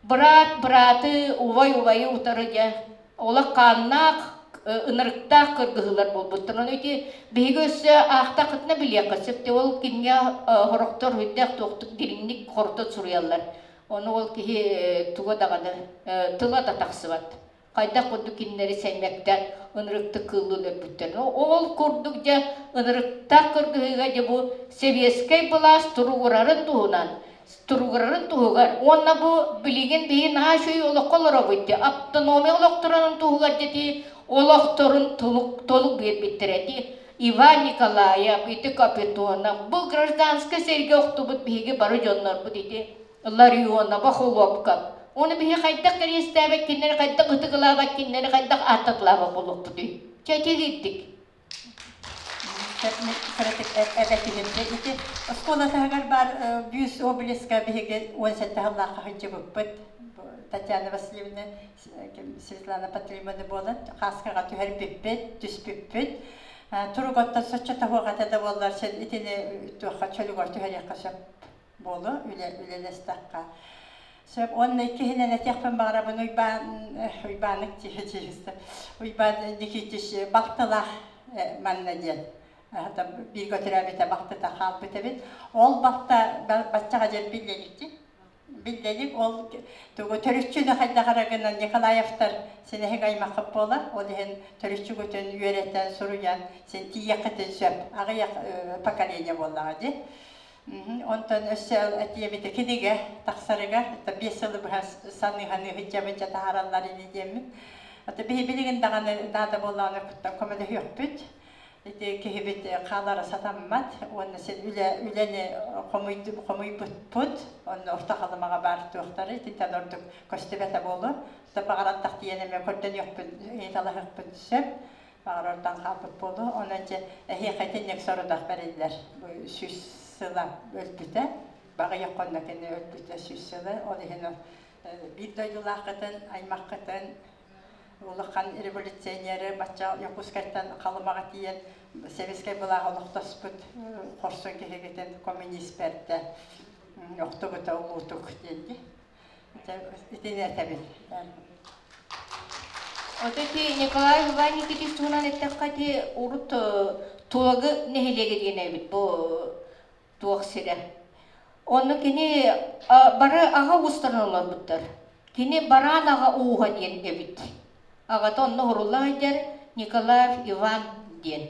быраат бырааты убай убайы утары дьэ олох хааннаах ынырыктаах кыргыһыылар буолбуттар. Ону ити биһиги өссө аахтаххытына билиэххэ сөп. Ол кинигэ хорохтор үрдээх туохтук дириҥник хорутан суруйаллар. Ону ол киһи туга даҕаны тыла да тахсыбат. Хайдах курдук кинилэри сэммэктэн ынырыктык кыыллыын өлбүттэр. Ол курдук дьэ ынырыктаах кыргыһыыга дьэ бу сэбиэскэй былаас туругурарын туһунан туругурарын туһугар уонна бу билигин биһи наһаа үчүгэй олоххо олоробут дии автономия олохторун туһугар дьэ олохторун толук толук биэрбиттэрэ ити Иван Николаев ити Капитонов бу гражданскай сэргэ охтубут биһиги бары дьоннорбут ити Ларионова Холуопка ону биһи хайдах кэриэстээбэт кинилэри хайдах ытыгылаабат кинилэри хайдах ааттатылаабат буолуохпутуй чэ ити Кыратык эбэтигиргэ ити оскуола таһыгар баар бүүс обелиска биһиги 17 сыллаахха сылдьыбыппыт. Татьяна Васильевна, Светлана Пантелеймоновна буолан хааскаҕа түһэрбиппит, түспүппүт. Туруготтон соччо тоһуох этэ да буоллар, син итини туохха чөлүгэр түһэриэххэ сөп буолуо үлэ үлэлэстэххэ. Сөп уонна иккиһинэн этиэхпин баҕарабын Уйбаан Уйбаанык чиһистэ Уйбаан Никитич балтылаах манна диэн бииргэ төрөөбүтэ балтыта хаалбыт эбит. Ол балта баччаҕа диэн биллэликти. Биллэлик ол тугу төрүччүнү хайдах эрэ гынан Николаевтар синэһик аймаххыт буолар. Ол иһин төрүччүгүтүн үөрэтэн, суруйан син тиийиэххитин сөп. Аҕыйах поколение буоллаҕа дии. Онтон өссө этиэбитэ кинигэ тахсарыгар 5 сылы быһа саныы-саныы сылдьабын дьэ таһаараллар ини диэммин. Ата биһи билигин даҕаны наада буоллаҕына куттан көмөлөһүөхпүт. Ити киһибит хаалара сатаммат уонна син үлэ үлэни хомуйбуппут. Онно Орто Халымаҕа баар туохтары итинтэн ордук көстүбэтэ буолуо. Баҕараттах тиийэн эмиэ көрдөнүөхпүн, ыйыталаһыахпын сөп. Баҕар ордон хаалбыт буолуо. Онон дьэ эһиэхэ итинник сорудах бэриллэр. Бу 100 сыла өлбүтэ. Баҕыйах хонно кини өлбүтэ 100 сыла. Ол иһин биир дойдулааххытын, аймаххытын улахан революционеры бачча Якутскайтан Халымаҕа тиийэн сэбиэскэй былааһы олохтоспут хорсун киһигитин коммунист бэрдэ охтубута улуутук диэн дии. Итини этэбин. Ото ити Николай Иван Никитич туһунан эттэххэ ити урут Тулагы нэһилиэгэ диэн эбит бу туох сирэ. Онно кини бары аҕа уустарын олорбуттар. Кини бараан аҕа ууһа диэн эбит. Аҕата онно уһурулла сылдьар Николаев Иван диэн.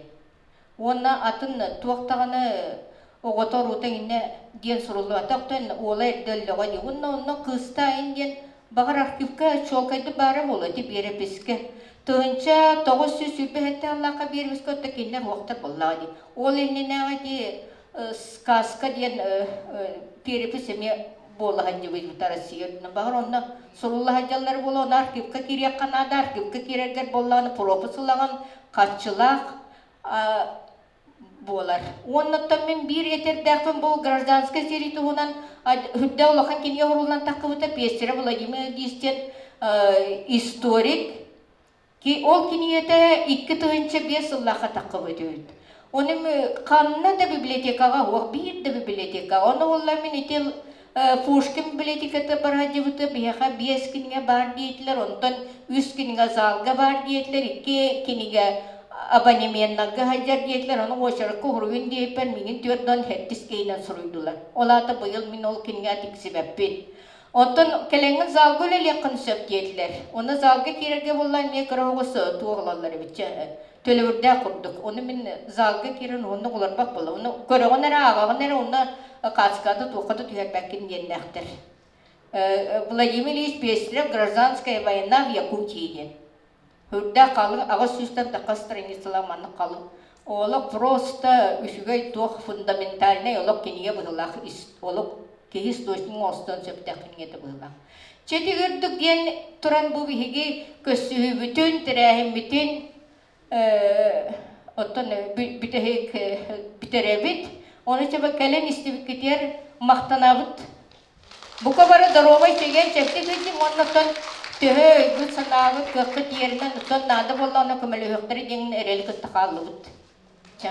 Уонна атын туох даҕаны оҕото уруута иннэ диэн суруллубатах оттон уола эрдэ өллөҕө дии. Уонна онно кыыстаайын диэн баҕар архивка чуолкайдык баара буолуо ити биэрэпискэ. 1927 сыллаахха биэрэпискэ отто кинилэр уохтар буоллаҕа дии. Ол иннинээҕи ити сказка диэн перепись эмиэ буола сылдьыбыт Россия үрдүнэн. Баҕар онно сурулла сылдьаллар буолуо, ону архивка киириэххэ наада, архивка киирэргэр буоллаҕына пропуск ылаҕын, харчылаах буолар. Уоннаттан мин биир этэрдээхпин бу гражданскай сэрии туһунан үрдэ улахан кинигэ уһуллан таххыбыта Пестерев Владимир Ильич диэн историк. Ол кинигэтэ 2005 сыллаахха таххыбыт үһүт. Ону ханна да библиотекаҕа суох, биир да библиотека. Ону уолла мин ити Пушкин библиотеката бараадьыбыта биһиэхэ биэс кинигэ баар диэтилэр, онтон үс кинигэ залга баар диэтилэр, икки кинигэ абонеменнарга сылдьар диэтилэр, ону уочаракка уһуруйун диэбиппэр миигин түөрт сэттис киһинэн суруйдулар. Ол аата быйыл мин ол кинигэ тиксибэппин. Оттон кэлэҥҥин залга үлэлиэххин сөп диэтилэр. Онно залга киирэргэ буолла эмиэ кыра оҕус туох ылаллар эбит төлөбүрдээх курдук. Ону мин залга киирэн уһуннук олорбот буола. Ону көрөҕүн эрэ, ааҕаҕын эрэ, онно кааската туохха да түһэрбэккин диэннээхтэр. Владимир Ильич Пестрев «Гражданская война в Якутии» диэн. Үрдээх халыҥ аҕыс сүүстэн тахха страницалаах маннык халыҥ. Олох просто үчүгэй туох фундаментальнай олох кинигэ быһыылаах олох киһи источник оҥостуон сөптөөх кинигэтэ быһыылаах. Чэти үрдүк диэн туран бу биһиги көссүһүүбүтүн, тэрээһиммитин оттон бүтэһик бүтэрэбит. Ону чэбэ кэлэн истибиккитигэр махтанабыт. Бука бары доруобай чэгиэн чэбдик сылдьыҥ уонна оттон төһө өйгүт-санааҕыт кыаххыт тиийэринэн оттон наада буоллаҕына көмөлөһүөхтэрэ диэн эрэли кытта хааллыбыт. Чэ.